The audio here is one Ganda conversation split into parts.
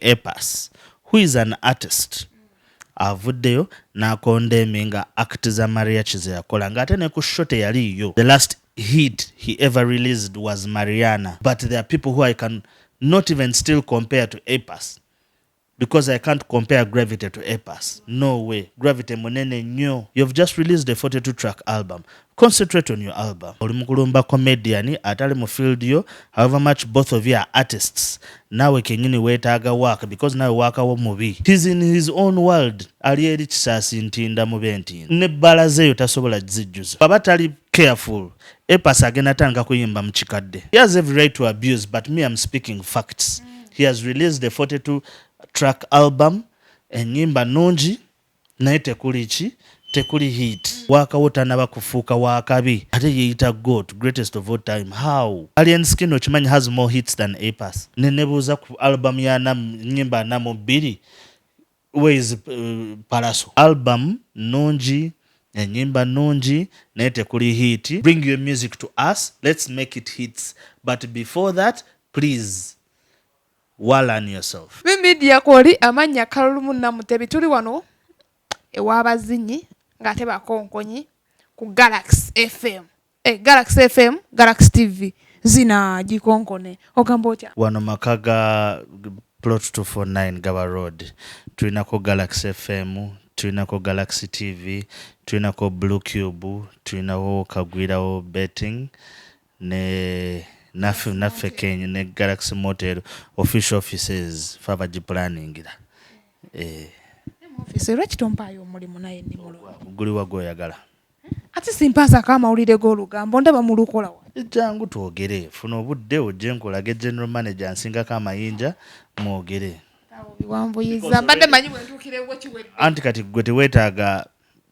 Apass, who is an artist, avuddeyo n'acondemninga act za Mariachi ze yakola, ng'ate ne ku show teyaliiyo. The last hit he ever released was Mariana, but there are people who I can not even still compare to Apass, because I can't compare Gravity to Apass. No way. Gravity munene nnyo. You've just released a 42 track album. Concentrate on your album. Oli mukulumba comedian atali mu field yo, however much both of you are artists. Naawe kenyini weetaaga work, because naawe waakawo mubi. He's in his own world. Ali eri Kisaasi, Ntinda mu Bentinda. Ne bbala zeeyo tasobola zijjuza. Aba tali careful, Apass agenda tandika kuyimba mu kikadde. He has every right to abuse, but me, I'm speaking facts. He has released a 42 track album, ennyimba nnungi, naye tekuli ki, tekuli hit. Waakawo tanaba kufuuka wakabi, ate yeeyita GOAT, greatest of all time. How? Alien Skin, okimanyi, has more hits than Apass. Nenebuuza ku album ya nyimba 42, where is Palaso? Album nnungi, enyimba nnungi, naye tekuli hit. Bring your music to us, let's make it hits, but before that, please learn yourself. Media kwoli amannya Kalulumu Namutebi. Tuli wano ew'abazinyi ng'ate bakonkonyi ku Galaxy FM, Galaxy FM, Galaxy TV, zina gikonkone. Ogamba otya? Wano maka ga Plot 249 Gaba Road, tulinako Galaxy FM, tulinako Galaxy TV, tulinako Blue Cube, tulinawo Kagwirawo Betting ne naffe Kenya ne Galaxy Motel. Official offices fe abagiplaningira, eh. Office, lwaki tompaayo omulimu naye Nimrod? Guliwa gwoyagala? Ate simpaasako amawulire g'olugambo, ndaba mulukola wa. Jangu twogere, funa obudde ojje nkulage general manager nsingako amayinja, mwogere. Biwanvuyiza, mbadde manyi bwentuukira ewo kiwedde. Anti kati gwe teweetaaga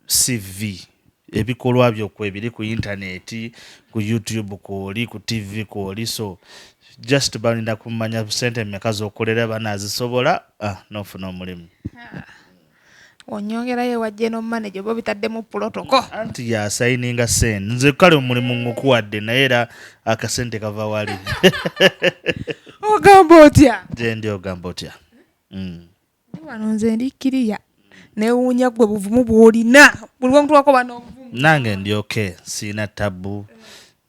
CV, ebikolwa byo kwebiri ku intaneti, ku YouTube kwoli, ku TV kwoli, so just balinda kumanya sente mmeka z'okolera, banaazisobola, ah, n'ofuna omulimu. Onyongerayo ewa general manager oba obitaddemu protocol? Anti yasayininga sente. Nze kale omulimu ngukuwadde, naye era akasente kava wali. Ogamba otya? Gye ndi, ogamba otya? Ndi wano nze ndi kiriya, newuunya gwe buvumu bw'olina, buli lwomutuwako bano obuvumu. Nange ndi okay, siina tabu,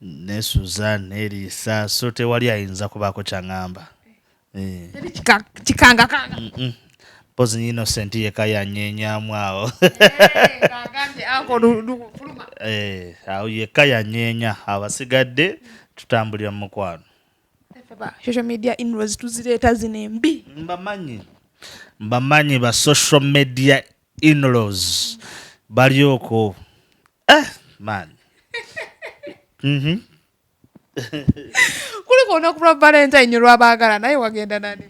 nesuza neriisa, so tewali ayinza kubaako kyaŋŋamba. Eh. Teri kikangakanga. Mpozi Innocent yeka yanyenyamu awo. Kagambye anko fuluma. Eh, awo yekka yanyenya, abasigadde tutambulira mu mukwano. Ffe ba social media inlaws tuzireeta zino embi. Mbamanyi, mbamanyi ba social media inlaws bali okwo, eh, man. Kuliko olunaku lwa Valentine lwabaagala, naye wagenda nani?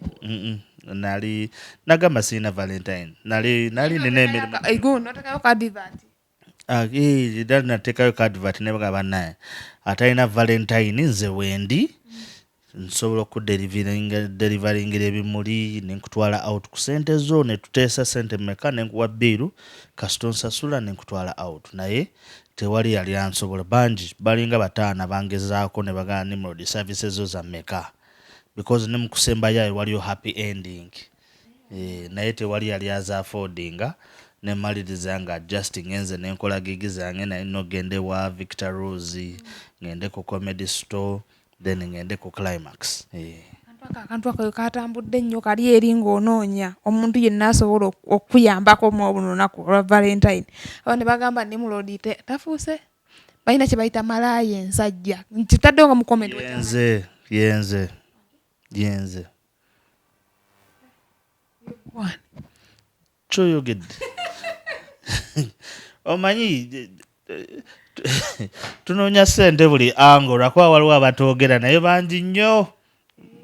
Nali nagamba sirina Valentine, nali nina emirimu. Egu notekayo ka advert? Ah, eh, ddala nateekayo ka advert ne bagamba naye atalina Valentine, nze wendi nsobola okudelivaringira ebimuli nenkutwala out ku sente zo, netuteesa sente mmeka, nenkuwa bill, kasita onsasula nenkutwala out. Naye tewali yali ansobola. Bangi balinga bataana bangezaako ne bagamba, "Nimrod, services zo za mmeka?" Because ne mukusembayo waliyo happy ending. Eh, naye tewali yali azaffordinga, nemaliriza nga just ngenze nenkola gig zange. Naye nogende wa Victor Rose, ngende ku Comedy Store, then ngende ku Climax, eh. Akantu ako katambudde nnyo kali eri ng'onoonya omuntu yenna asobola okuyambako mu buno lunaku olwa Valentine. Aba ne bagamba Nimrod tafuuse, balina kye bayita malaaya ensajja, nkitaddewo nga mu comment. Yenze, yenze, yenze. Wani? Kyoyogedde, omanyi tunoonya ssente buli ango, lwakuba waliwo abatoogera naye bangi nnyo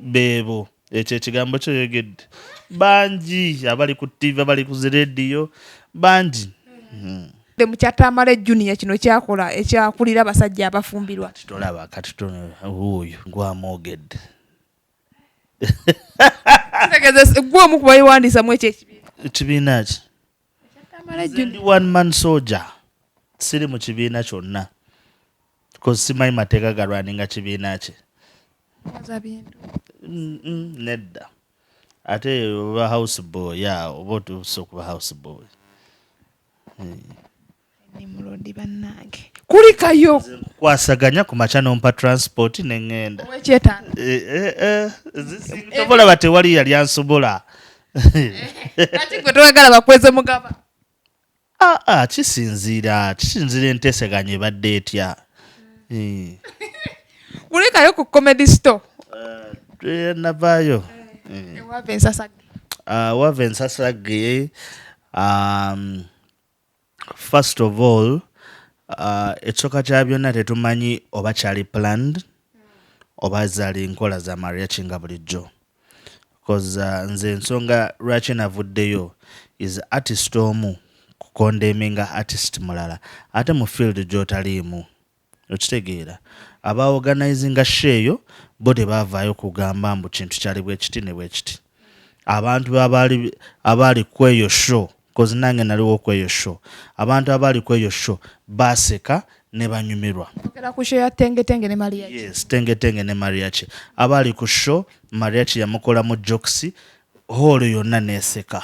beebo. Ekyo ekigambo kyoyogedde, bangi abali ku TV, abali ku zirediyo, bangi. Mukyatamale Junior kino kyakola ekyakulira abasajja abafumbirwa. Tolaba kati oyo gwamwogedde. Kitegeeza gwe omu ku bayiwandiisamu ekyo ekibiina? Ekibiina ki? Ekyatamale Nze ndi Junior. one man soldier, siri mu kibiina kyonna, because simanyi mateeka galwaninga kibiina ki. Waza bintu. Nedda. Ate oba house boy ya oba otuuse okuba house boy. Nimrod bannange, kulikayo. Kwasaganya ku makya nompa transport neŋŋenda. Owekyetaano. Eh, tobolaba, tewali yali ansobola. Lwaki gwe toyagala bakweze mugaba? Ah, ah, kisinziira enteeseganya ebadde etya. Kulikayo ku Comedy Store. Navaayo. Ewava ensasage. Ah, wava ensasage, first of all, ekisooka kya byonna, tetumanyi oba kyali planned oba zaali nkola za mariachi nga bulijjo, cause nze ensonga lwaki navuddeyo is artist omu kucondemninga artist mulala ate mu field gy'otaliimu. Okitegeera, aba organizinga show eyo bo tebaavaayo kugamba mbu kintu kyali bwe kiti ne bwe kiti. Abantu abaali kweyo show, cause nange naliwo kweyo show, abantu abaali kweyo show baaseka ne banyumirwa. Ogera ku show ya Tengetenge ne Mariachi? Yes, Tengetenge ne Mariachi. Abaali ku show, Mariachi yamukolamu jokes, hall yonna neseka.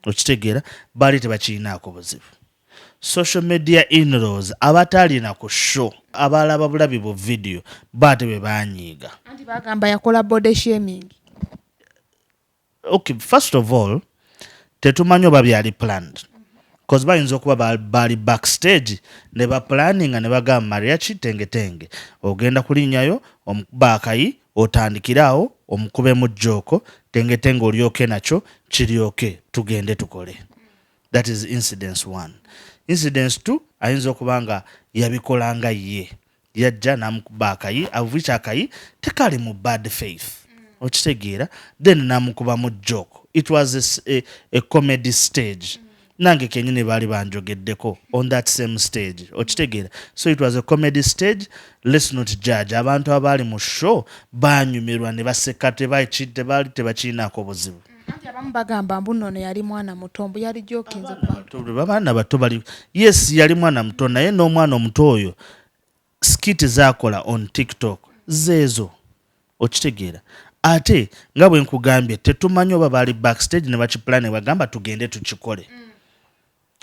Okitegeera, baali tebakirinaako buzibu. Social media inlaws abataalina ku show, abalaba bulabi bu video, baate be banyiiga. Anti bagamba yakola body shaming. Okay, first of all, tetumanyi oba byali planned, cause bayinza okuba baali backstage ne baplaninga ne bagamba Mariachi, Tengetenge ogenda kulinnyayo omukuba akayi, otandikirawo omukubemu joke, Tengetenge olyoke nakyo kiryoke tugende tukole. That is incidence one. Incidence two, ayinza okuba nga yabikolanga ye yajja namukuba akayi, of which akayi tekali mu bad faith. Okitegeera, then namukubamu joke. It was a comedy stage. Nange kenyini baali banjogeddeko on that same stage. Okitegeera, so it was a comedy stage. Let's not judge. Abantu abaali mu show banyumirwa ne baseka, tebaali tebakiinaako buzibu. Anti abamu bagamba mbu nno yali mwana muto, mbu yali jokinze ku bantu. Abaana bato bali, yes, yali mwana muto, naye n'omwana omuto oyo skit zakola on TikTok zeezo. Okitegeera, ate nga bwe nkugambye, tetumanyi oba baali backstage ne bakiplan ne bagamba tugende tukikole.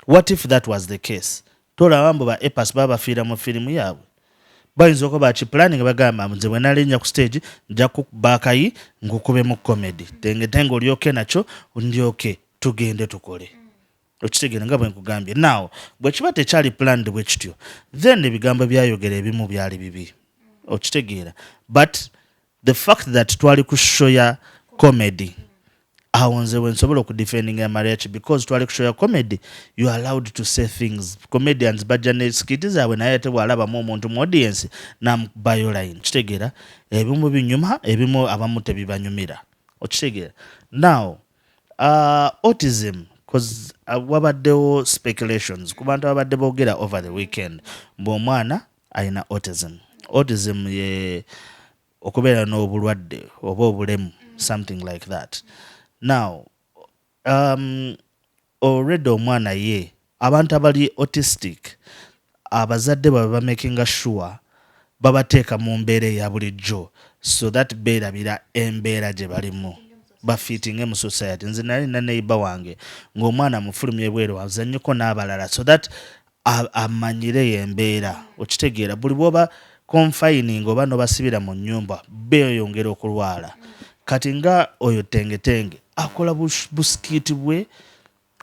What if that was the case? Tolaba mbu ba Apass baba bafiira mu firimu yaabwe, bayinza okuba bakiplan nga bagamba nze bwe nalinnya ku stage nja kukuba akayi nkukubemu comedy, Tengetenge olyoke nakyo ndyoke tugende tukole. Okitegeera, nga bwe nkugambye, now bwe kiba tekyali planned bwe kityo, then ebigambo byayogera ebimu byali bibi. Okitegeera, but the fact that twali ku show ya comedy, awo nze we nsobola okudefendinga Mariachi, because twali ku show ya comedy, you are allowed to say things. Comedians bajja ne skit zaabwe, naye ate bw'alabamu omuntu mu audience namukubayo line. Kitegeera, ebimu binyuma, ebimu abamu tebibanyumira. Okitegeera, now autism, cause wabaddewo speculations ku bantu ababadde boogera over the weekend mbu omwana alina autism. Autism ye okubeera n'obulwadde oba obulemu, something like that. Now already omwana ye, abantu abali autistic, abazadde baabwe bamakinga sure babateeka mu mbeera eya bulijjo so that beerabira embeera gye balimu, bafitinge mu society. Nze nali nina neighbor wange ng'omwana mufulumya ebweru azannyeko n'abalala so that amanyireyo embeera. Okitegeera, buli bwoba confining oba nobasibira mu nnyumba, beeyongera okulwala. Kati nga oyo Tengetenge akola buskit bwe,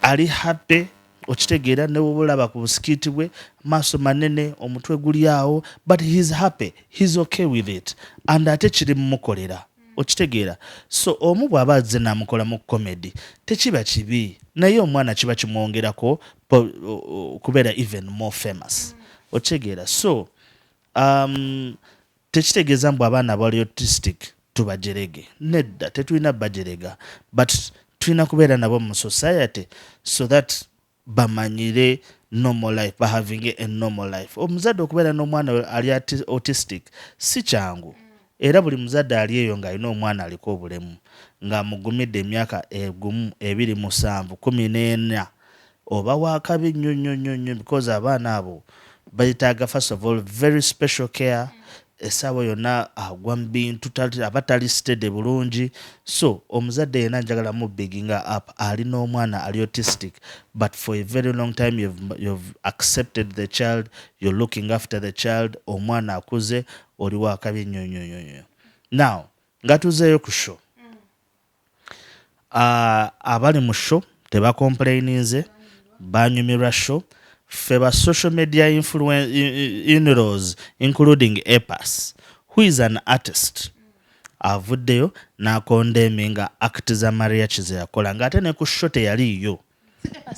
ali happy. Okitegeera, ne bwobulaba ku buskit bwe, maaso manene, omutwe guli awo, but he's happy, he's okay with it, and ate kiri mumukolera. Okitegeera, so omu bw'aba azze n'amukolamu comedy tekiba kibi, naye omwana kiba kimwongerako okubeera even more famous. Okitegeera, so tekitegeeza mbu abaana bali autistic tubajerege. Nedda, tetulina bajerega, but tulina kubeera nabo mu society so that bamanyire normal life, bahaving a normal life. Omuzadde okubeera n'omwana ali autistic si kyangu, era buli muzadde ali eyo ng'alina omwana aliko obulemu ng'amugumidde emyaka egumu, 2, 7, 14, oba wakabi nnyo nnyo nnyo nnyo, because abaana abo bayetaaga first of all very special care. Essaawa yonna agwa mu bintu, aba tali steady bulungi. So omuzadde yenna njagala mu biginga up, alina omwana ali autistic, but for a very long time you've accepted the child, you're looking after the child, omwana akuze, oli wakabi nnyo nnyo nnyo nnyo. Now nga tuzeeyo ku show, abali mu show tebacomplaininze, banyumirwa show. Ffe ba social media in-laws, including Apass, who is an artist, avuddeyo n'acondemninga act za Mariachi ze yakola, ng'ate ne ku show teyaliiyo.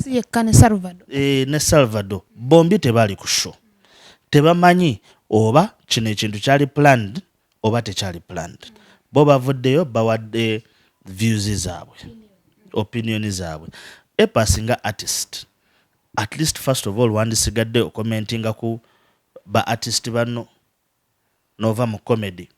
Si yekka, ne Salvador. E, ne Salvador, bombi tebaali ku show, tebamanyi oba kino ekintu kyali planned oba tekyali planned. Bo bavuddeyo bawadde views zaabwe, opinion zaabwe. Apass nga artist, at least first of all wandisigadde ocommentinga ku ba artist banno nova mu comedy.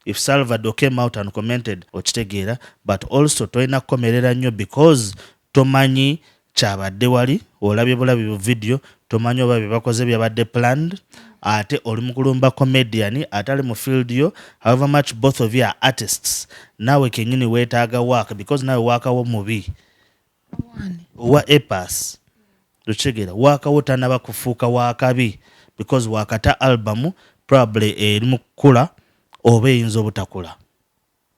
If Salvador came out and commented, okitegeera, but also tolina kukomerera nnyo because tomanyi kyabadde wali, olabye bulabi bu video, tomanyi oba bye bakoze byabadde planned. Ate oli mu kulumba comedian ate ali mu field yo. However much both of you are artists, naawe kenyini weetaaga work because naawe waakawo mubi owa Apass, okitegeera? Waakawo tanaba kufuuka wakabi because wakata album probably eri mu kukula oba eyinza obutakula,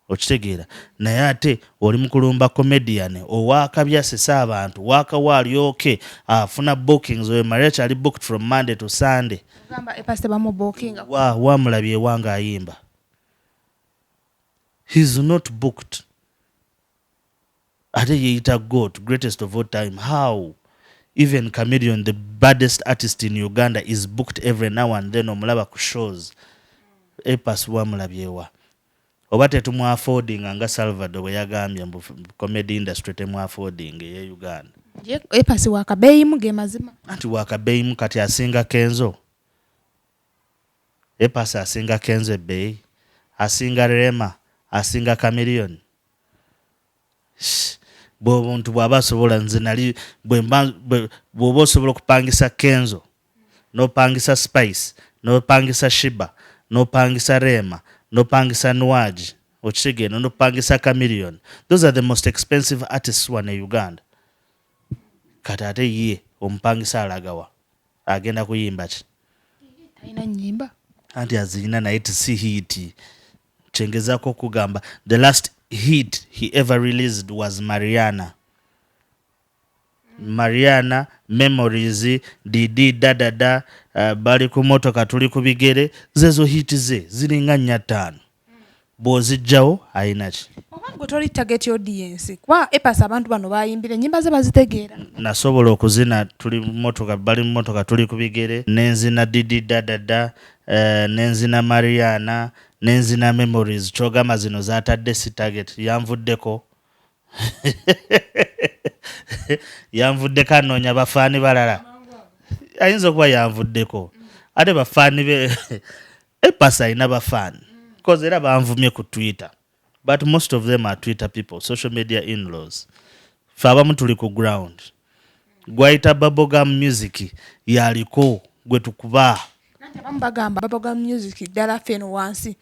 okitegeera? Naye ate oli mu kulumba comedian owakabi asesa abantu, waakawo alyoke afuna bookings. Oyo Mariachi ali booked from Monday to Sunday. Ogamba Apass tebamubookinga? Wa wamulabye ewange ayimba? He's not booked. Ate yeyita God, greatest of all time. How? Even Chameleon, the baddest artist in Uganda, is booked every now and then, omulaba ku shows. Apass wamulabyewa? Oba tetumwaffordinga nga Salvador bwe yagambye mbu comedy industry temwaffording eye Uganda. Ye Apass wakabeeyimu, ge mazima. Anti wakabeeyimu, kati asinga Kenzo? Apass asinga Kenzo ebbeeyi? Asinga Rema? Asinga Chameleon? Bwobuntu bw'aba asobola, nze nali bw'oba osobola okupangisa Kenzo, n'opangisa Spice, n'opangisa Sheebah, n'opangisa Rema, n'opangisa Nwagi, okitegeera, n'opangisa Chameleon, those are the most expensive artists wano e Uganda. Kati ate ye omupangisa alagawa? Agenda kuyimba ki? Talina nnyimba. Anti azirina, naye tisi hit. Kyengezaako okugamba, the last hit he ever released was Mariana. Mariana, Memories, Didi Dadada, bali ku motoka, tuli ku bigere, zezo hit ze ziringa nnya ttaano. Bw'ozijjawo ayina ki? Oba gwe toli target audience, kuba Apass abantu bano bayimbira ennyimba ze bazitegeera. Nasobola okuzina tuli mu motoka, bali mu motoka, tuli ku bigere, nenzina Didi Dadada, nenzina Mariana, nenzina Memories. Kyogamba zino zatadde si target. Yanvuddeko, yanvuddeko, anoonya bafaani balala. Ayinza okuba yanvuddeko, ate bafaani be Apass alina bafaani, cause era banvumye ku Twitter, but most of them are Twitter people, social media in-laws. Fe abamu tuli ku ground. Gwayita bubblegum music yaliko gwe tukuba. Anti abamu bagamba bubblegum music ddala ffe eno wansi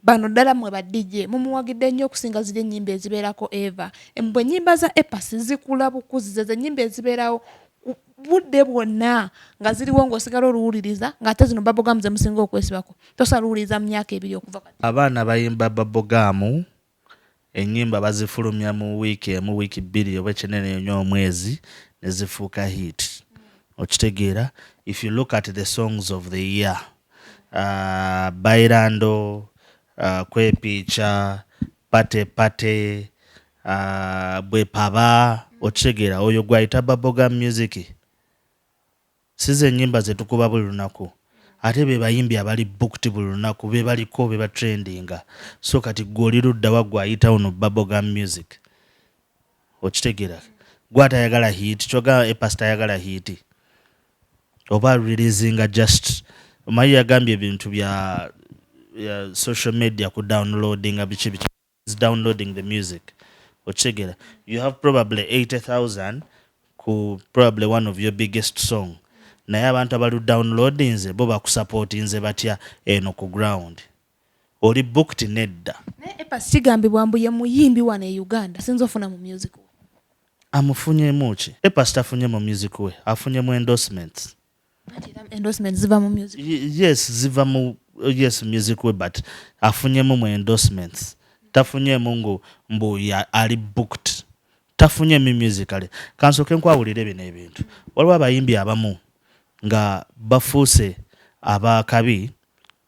bano ddala mmwe ba DJ mumuwagidde nnyo okusinga ziri ennyimba ezibeerako eva bwe ennyimba za Apass zikula bukuzi, zezo ennyimba ezibeerawo budde bwonna nga ziriwo ng'osigala oluwuliriza, ng'ate zino bubblegum ze musinga okwesibako tosobola luwuliriza mu myaka 2 okuva kati. Abaana bayimba bubblegum, ennyimba bazifulumya mu wiiki emu, wiiki 2, oba ekinene nnyo omwezi, ne zifuuka hit, okitegeera? If you look at the songs of the year, Bailando, Kwepiica, Pate Pate, Bwepaba, okitegeera? Oyo gwayita bubblegum music, si ze ennyimba zetukuba buli lunaku, ate be bayimbi abali booked buli lunaku, be baliko, be batrendinga. So kati gwe oli luddawa gwayitawo no bubblegum music, okitegeera? Gwe atayagala hit, kyogamba Apass tayagala hit oba releasinga just omanyi yagambye ebintu bya social media ku downloadinga biki biki is downloading the music, okitegeera? You have probably 80,000 ku probably one of your biggest song, naye abantu abali downloadinze bo bakusupportinze batya eno ku ground? Oli booked? Nedda. Naye A Pass kigambibwa mbu ye muyimbi wano e Uganda sinza ofuna mu music. Amufunyemu ki? A Pass tafunye mu music we, afunyemu endorsements. Anti era endorsement ziva mu music. Yes, ziva mu, yes, music we, but afunyemu mu endorsements, tafunyemu ngu mbu ali booked, tafunyemu musically. Kansooke nkwawulire bino ebintu. Waliwo abayimbi abamu nga bafuuse abakabi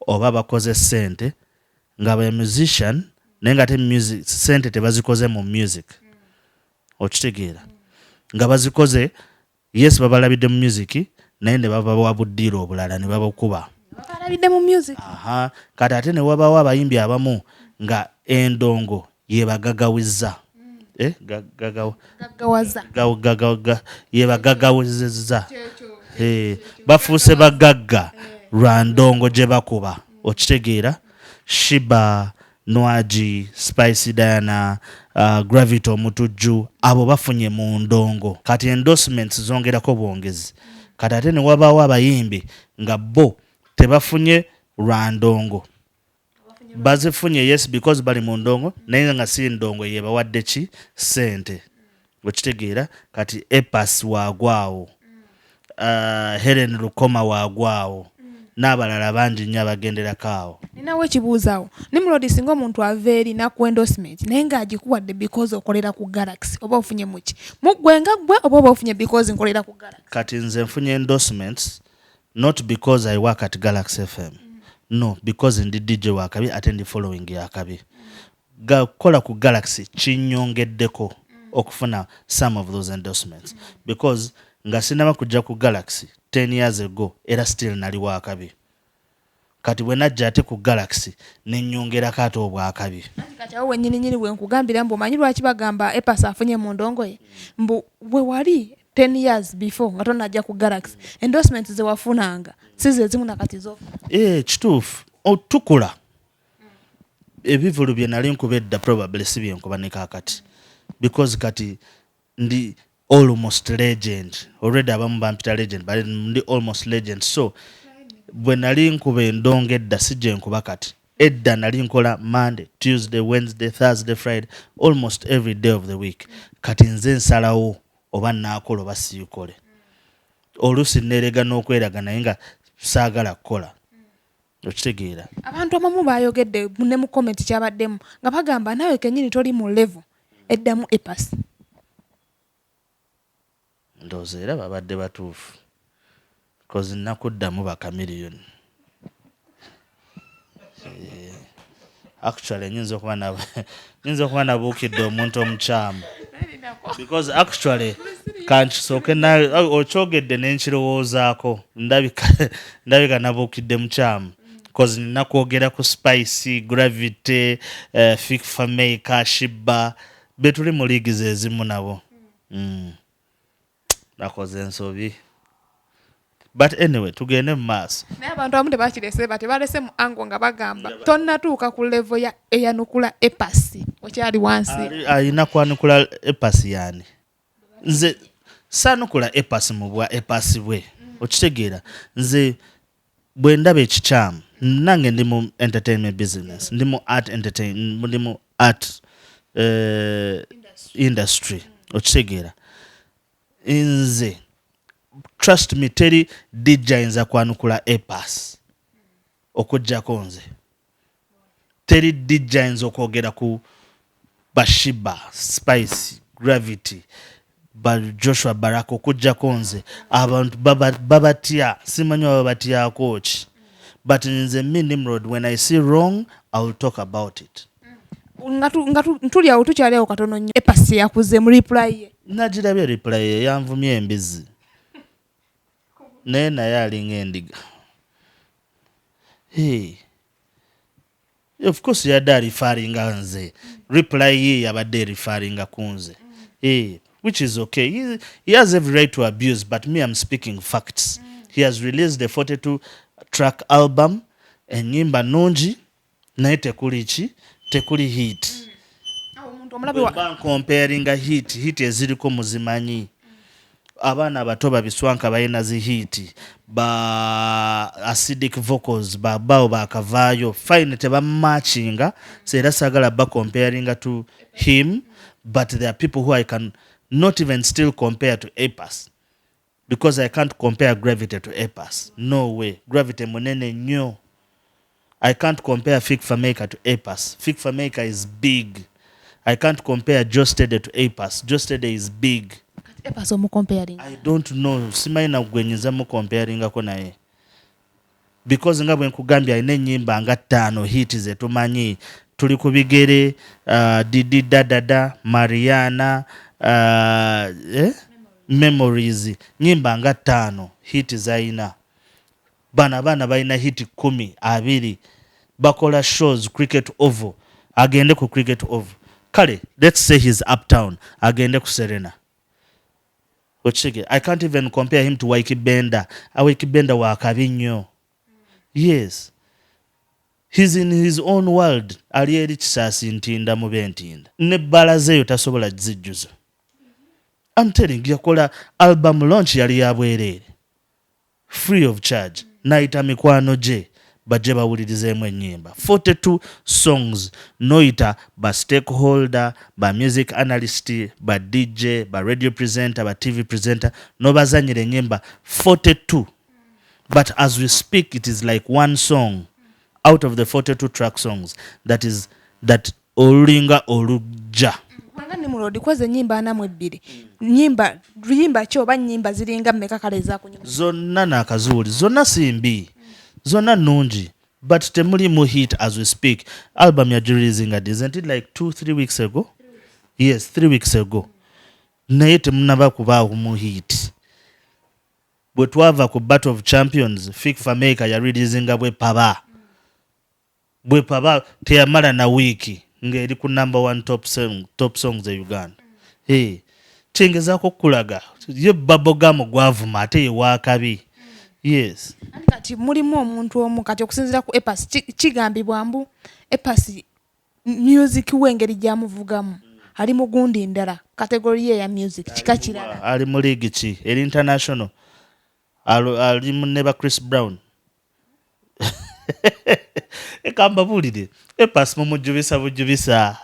oba bakoze ssente nga ba musician, naye nga ate music sente tebazikoze mu music. Okitegeera? Nga bazikoze, yes, babalabidde mu music, naye ne babawa buddiiro obulala ne babukuba. Babalabidde mu music. Aha, kati ate ne wabawo abayimbi abamu nga endongo yebagagawizza. Eh, gaggawaza. Yebagagawizza. Eh, bafuuse bagagga lwa ndongo gye bakuba. Okitegeera? Sheebah, Nwagi, Spice Diana, Gravity Omutujju, abo bafunye mu ndongo. Kati endorsements zongerako bwongezi. Kati ate ne wabaawo abayimbi nga bo tebafunye lwa ndongo, bazifunye, yes, because bali mu ndongo, naye nga si ndongo yebawadde ki sente. Okitegeera? Kati A Pass waagwawo, Helen Lukoma waagwawo, n'abalala bangi nnyo abagenderako awo. Ninawo ekibuuzo awo, Nimrod. Singa omuntu ava eri nakuwa endorsement, naye ng'agikuwadde because okolera ku Galaxy, oba ofunye muki muggwe nga ggwe, oba ofunye because nkolera ku Galaxy? Kati nze nfunye endorsements not because I work at Galaxy FM, no, because ndi DJ wakabi ate ndi following yakabi. Kukola ku Galaxy kinyongeddeko okufuna some of those endorsements, because nga sinaba kujja ku Galaxy 10 years ago, era still nali wakabi. Kati bwe najja ate ku Galaxy, nenyongerako ate obwakabi. Anti kati awo wennyininyini bwe nkugambira mbu omanyi lwaki bagamba A Pass afunye mu ndongo ye, mbu bwe wali 10 years before nga tonajja ku Galaxy, endorsements ze wafunanga si ze zimu nakati zofuna. Eh, kituufu. Otukula ebivulu bye nali nkuba edda probably si byenkuba ne kaakati, because kati ndi almost legend already. Abamu bampita legend, but ndi almost legend. So bwe nali nkuba endongo edda si gye nkuba kati. Edda nali nkola Monday, Tuesday, Wednesday, Thursday, Friday, almost every day of the week. Kati nze nsalawo oba naakola oba siikole. Oluusi neerega n'okweraga, naye nga saagala kukola. Okitegeera? Abantu abamu bayogedde ne mu comment kyabaddemu nga bagamba naawe kennyini toli mu level eddamu A Pass. Ndowooza era babadde batuufu, cause nakuddamu bakamiliyoni. Eh, actually nyinza okuba nabuukidde omuntu omukyamu, because actually kankisooke okyogedde nenkirowoozaako, ndabika nabuukidde mukyamu, cause nina kwogera ku Spice, Gravity, Fik Fameica, Sheebah, betuli mu league zezimu nabo. Nakoze ensobi, but anyway, tugende mu maaso. Naye abantu abamu tebakirese, tebalese mu ango nga bagamba tonnatuuka ku level ya eyanukula A Pass, okyali wansi. Alina kwanukula A Pass yani? Nze saanukula A Pass mu bwa A Pass bwe. Okitegeera? Nze bwe ndaba ekikyamu, nange ndi mu entertainment business, ndi mu art entertain, ndi mu art industry. Okitegeera? Nze trust me, teri DJ ayinza kwanukula A Pass okugjako nze. Teri DJ ayinza okwogera ku ba Sheebah, Spice, Gravity, ba Joshua Baraka okugjako nze. Abantu babatya, simanyi baba batyako ki, but nze me Nimrod, when I see wrong, I will talk about it. Nga tuli awo, tukyali awo katono nnyo, A Pass yakuze mu reply ye. Nagirabye reply ye, yanvumye embizi, naye alinga endiga. Hey. Of course yadde areferringa nze, reply ye yabadde ereferringa ku nze. Hey, which is okay. He has every right to abuse, but me, I'm speaking facts. He has released a 42 track album, enyimba nungi, naye tekuli ki, tekuli hit. Awo omuntu omulabi wa Bwemba ncomparinga hit eziriko muzimanyi. Abaana abato babiswanka balina zi hit, ba acidic vocals babawo bakavaayo, fine, tebamatchinga. So era saagala bacomparinga to him, but there are people who I can not even still compare to Apass, because I can't compare Gravity to Apass. No way. Gravity munene nnyo. I can't compare Fik Fameica to Apass. Fik Fameica is big. I can't compare Geosteady to Apass. Geosteady is big. Kati Apass omucomparing? I don't know. Simanyi na gwe nyinza mucomparingako naye, because nga bwe nkugambye, alina ennyimba nga ttaano hit ze tumanyi: Tuli ku Bigere, Didi Dadada, Mariana, eh? Memories. Nyimba nga ttaano hit zayina. Bano abaana balina hit 10, 20, bakola shows Cricket Oval. Agende ku Cricket Oval, kale let's say he's uptown, agende ku Serena. Okitegeera? I can't even compare him to Ykee Benda. Ykee Benda wakabi nnyo. Yes, he's in his own world. Ali eri Kisaasi, Ntinda, mu bentinda nebbala zeeyo tasobola zijjuza. I'm telling you, yakola album launch, yali ya bwereere, free of charge, nayita mikwano gye bajje bawulirizeemu ennyimba 42 songs, noyita ba stakeholder, ba music analyst, ba DJ, ba radio presenter, ba TV presenter, nobazanyira ennyimba 42. But as we speak, it is like one song out of the 42 track songs that is that olulinga olujja. Kubanga Nimrod kweza ennyimba 42, nyimba luyimba ki oba nnyimba ziringa mmeka kale ezakunyuma? Zonna nakazuuli, zonna si mbi, zonna nnungi, but temulimu hit as we speak. Album yagireleasinga, isn't it like 2, 3 weeks ago? Yes, 3 weeks ago, naye temunaba kubaawo mu hit. Bwe twava ku Battle of Champions, Fik Fameica yareleasinga Bwepaba. Bwepaba teyamala na wiiki ng'eri ku number one top, song, top songs e Uganda. Hey, kyengezaako okukulaga, ye bubblegum gwavuma ate ye waakabi. Yes. Anti kati mulimu omuntu omu kati okusinziira ku Apass, kigambibwa mbu Apass music we engeri gyamuvugamu ali mu gundi ndala, category ye eya music kika kirala. Ali mu league ki eri international? Ali mu ne ba Chris Brown. Ekambabulire, Apass mumujubisa bujubisa.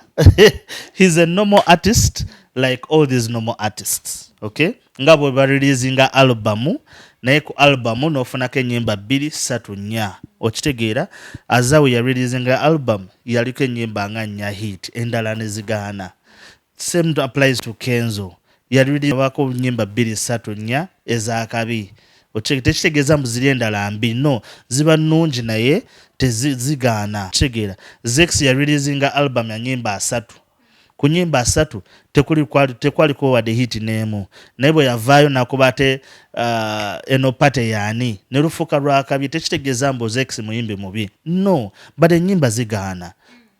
He's a normal artist like all these normal artists, okay? Nga bwe bareleasinga albumu, naye ku albumu n'ofunako ennyimba bbiri, ssatu, nnya. Okitegeera? Azawi yareleasinga album, yaliko ennyimba nga nnya hit, endala ne zigaana. Same applies to Kenzo, yalibako nyimba bbiri, ssatu, nnya ezakabi. Tekitegeeza mbu ziri endala mbi, no, ziba nnungi naye tezigaana. Kitegeera? Zex yareleasinga album ya nyimba 30. Ku nyimba 30 tekwaliko wadde hit n'emu, naye bwe yavaayo nakuba ate eno party yaani ne lufuuka lwakabi. Tekitegeeza mbu Zex muyimbi mubi, no, but ennyimba zigaana.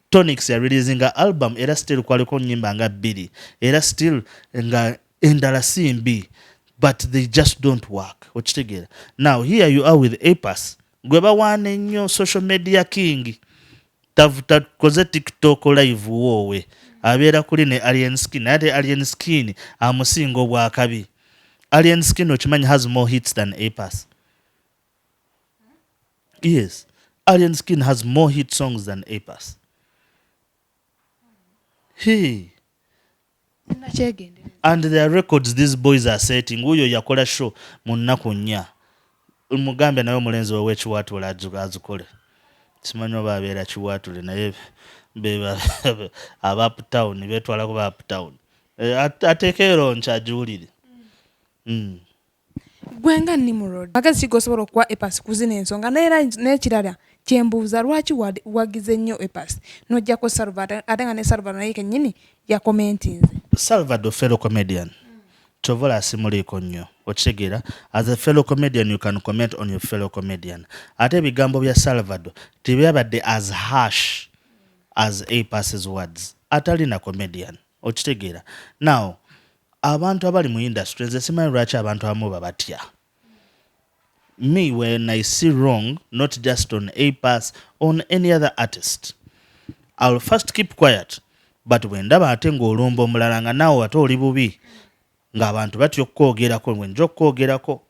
Tonix yareleasinga album, era still kwaliko nyimba nga bbiri, era still nga endala si mbi, but they just don't work. Okitegeera? Now here you are with Apass, gwe bawaana ennyo, social media king, takoze TikTok live woowe, abeera kuli ne Alien Skin, naye ate Alien Skin amusinga obwakabi. Alien Skin, okimanyi, has more hits than Apass? Yes, Alien Skin has more hit songs than Apass. Hey. Nakyegendereza. And their records these boys are setting. Wuyo yakola show mu nnaku 4. Mugambe naye omulenzi we w'ekiwaatule azikole. Simanyi oba abeera Kiwaatule, naye aba uptown betwalako ba uptown. Eh, ateekeyo launch agiwulire. Gwe nga Nimrod, magezi ki gosobola okuwa Apass ku zino ensonga? Naye era n'ekirala kyembuuza, lwaki wagize nnyo Apass n'ojjako Salva, ate nga ne Salva naye kennyini yakomentinze? Salvador, fellow comedian, kyova olaba simuliiko nnyo. Okitegeera? As a fellow comedian, you can comment on your fellow comedian. Ate ebigambo bya Salvador tebyabadde as harsh as Apass's words, atalina comedian. Okitegeera? Now abantu abali mu industry, nze simanyi lwaki abantu abamu babatya. Me, when I see wrong, not just on Apass, on any other artist, I'll first keep quiet, but bwe ndaba ate ng'olumba omulala nga naawe ate oli bubi. Ng'abantu batya okukwogerako, bwe nja okukwogerako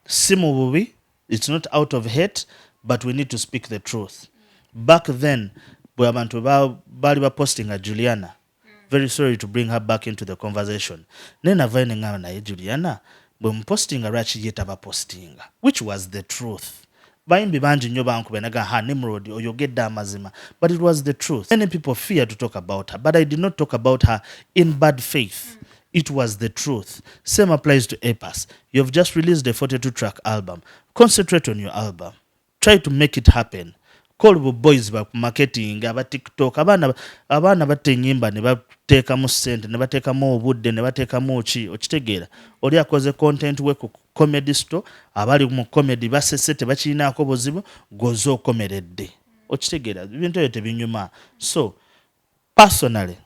si mu bubi, it's not out of hate, but we need to speak the truth. Back then bwe abantu baali bapostinga Juliana, very sorry to bring her back into the conversation, naye navayo neŋŋamba, naye Juliana bwe mupostinga, lwaki ye tabapostinga? Which was the truth. Bayimbi bangi nnyo bankuba naga, "Ha, Nimrod, oyogedde amazima," but it was the truth. Many people fear to talk about her, but I did not talk about her in bad faith. It was the truth. Same applies to A Pass. You've just released a 42 track album. Concentrate on your album, try to make it happen. Call bu boys ba marketing, aba TikTok, abaana batta ennyimba ne bateekamu ssente, ne bateekamu obudde, ne bateekamu ki, okitegeera? Oli akoze content we ku Comedy Store, abali mu comedy basese, tebakirinaako buzibu, goze okomeredde, okitegeera? Ebintu ebyo tebinyuma. So personally,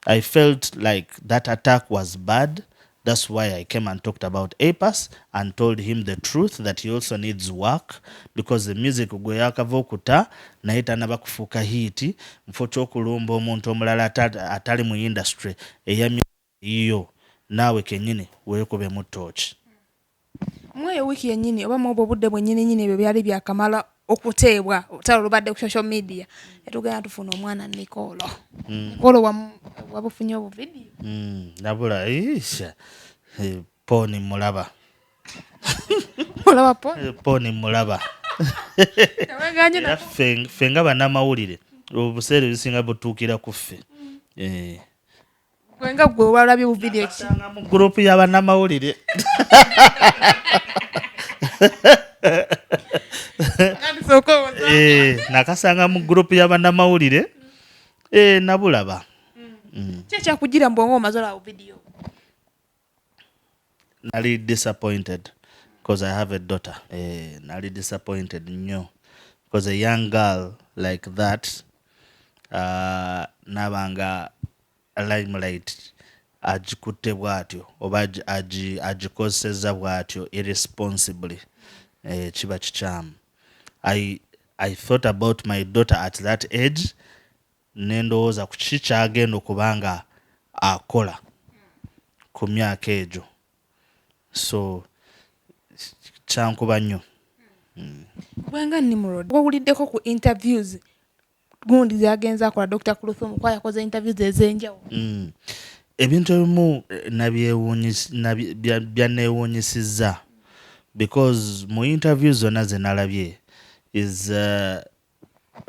I felt like that attack was bad. That's why I came and talked about A Pass and told him the truth, that he also needs work, because the music gwe yakava okuta naye tanaba kufuuka hit. Mufo ky'okulumba omuntu omulala atali mu industry eya yiyo, naawe kennyini weekubemu tooki. Mweyo wiiki yennyini oba muobwo obudde bwennyini nnyini, ebyo byali byakamala okuteebwa, olutalo lubadde ku social media, netugenda tufuna omwana Nicolo. Nicolo wabufunye obuvidiyo? Nabula isha. Porn mulaba. Olaba po? Porn mulaba. Teweganye? Era ffe nga bannamawulire, obuseera ebisinga butuukira ku ffe. Gwe nga gwe walabye obuvidiyo ki? Nakasanga mu gurupu y'abannamawulire. Kati sooka owoza. Nakasanga mu gurupu y'abannamawulire, nabulaba. Ki ekyakugira mu bwongo omaze olaba obuvidiyo? Nali disappointed because I have a daughter. Nali disappointed nnyo because a young girl like that, nabanga limelight agikutte bw'atyo oba agikozesezza bw'atyo irresponsibly, kiba kikyamu. I thought about my daughter at that age, nendowooza ku kiki kyagenda okuba nga akola ku myaka egyo, so kyankuba nnyo. Gwe nga Nimrod, wawuliddeko ku interviews gundi zagenza akola Dr Kluthum, kuba yakoze interviews ez'enjawulo? Ebintu ebimu byanneewuunyisizza because mu interview zonna ze nalabye is,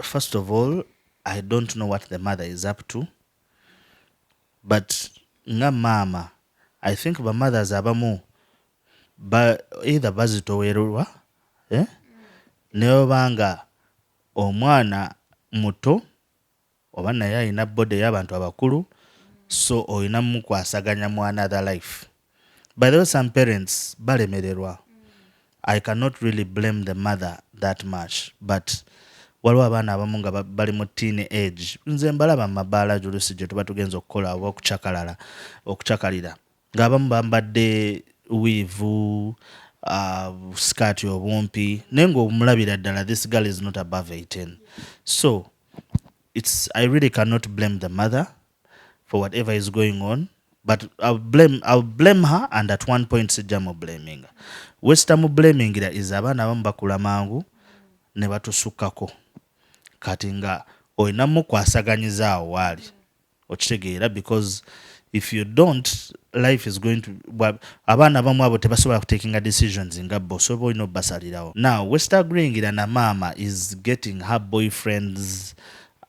first of all, I don't know what the mother is up to, but nga maama, I think bamothers abamu either bazitowererwa, eh? Ne oba nga omwana muto oba naye alina body y'abantu abakulu, so olina mukwasaganya mu another life. By the way, some parents balemererwa. I cannot really blame the mother that much, but waliwo abaana abamu nga bali mu teen age. Nze mbalaba mu mabaala oluusi gye tuba tugenza okukola oba okucakalala, okucakalira, ng'abamu bambadde weave, skirt obumpi, naye ng'omulabira ddala this girl is not above 18. So I really cannot blame the mother for whatever is going on, but I'll blame her, and at one point sijja mu blaminga. Wesitamu blamingira is abaana abamu bakula mangu ne batusukkako. Kati nga olina mukwasaganyiza awo waali, okitegeera? Because if you don't, life is going to abaana abamu abo tebasobola kutakinga decisions nga bo, so oba olina obbasalirawo. Now wesitagringira na maama is getting her boyfriends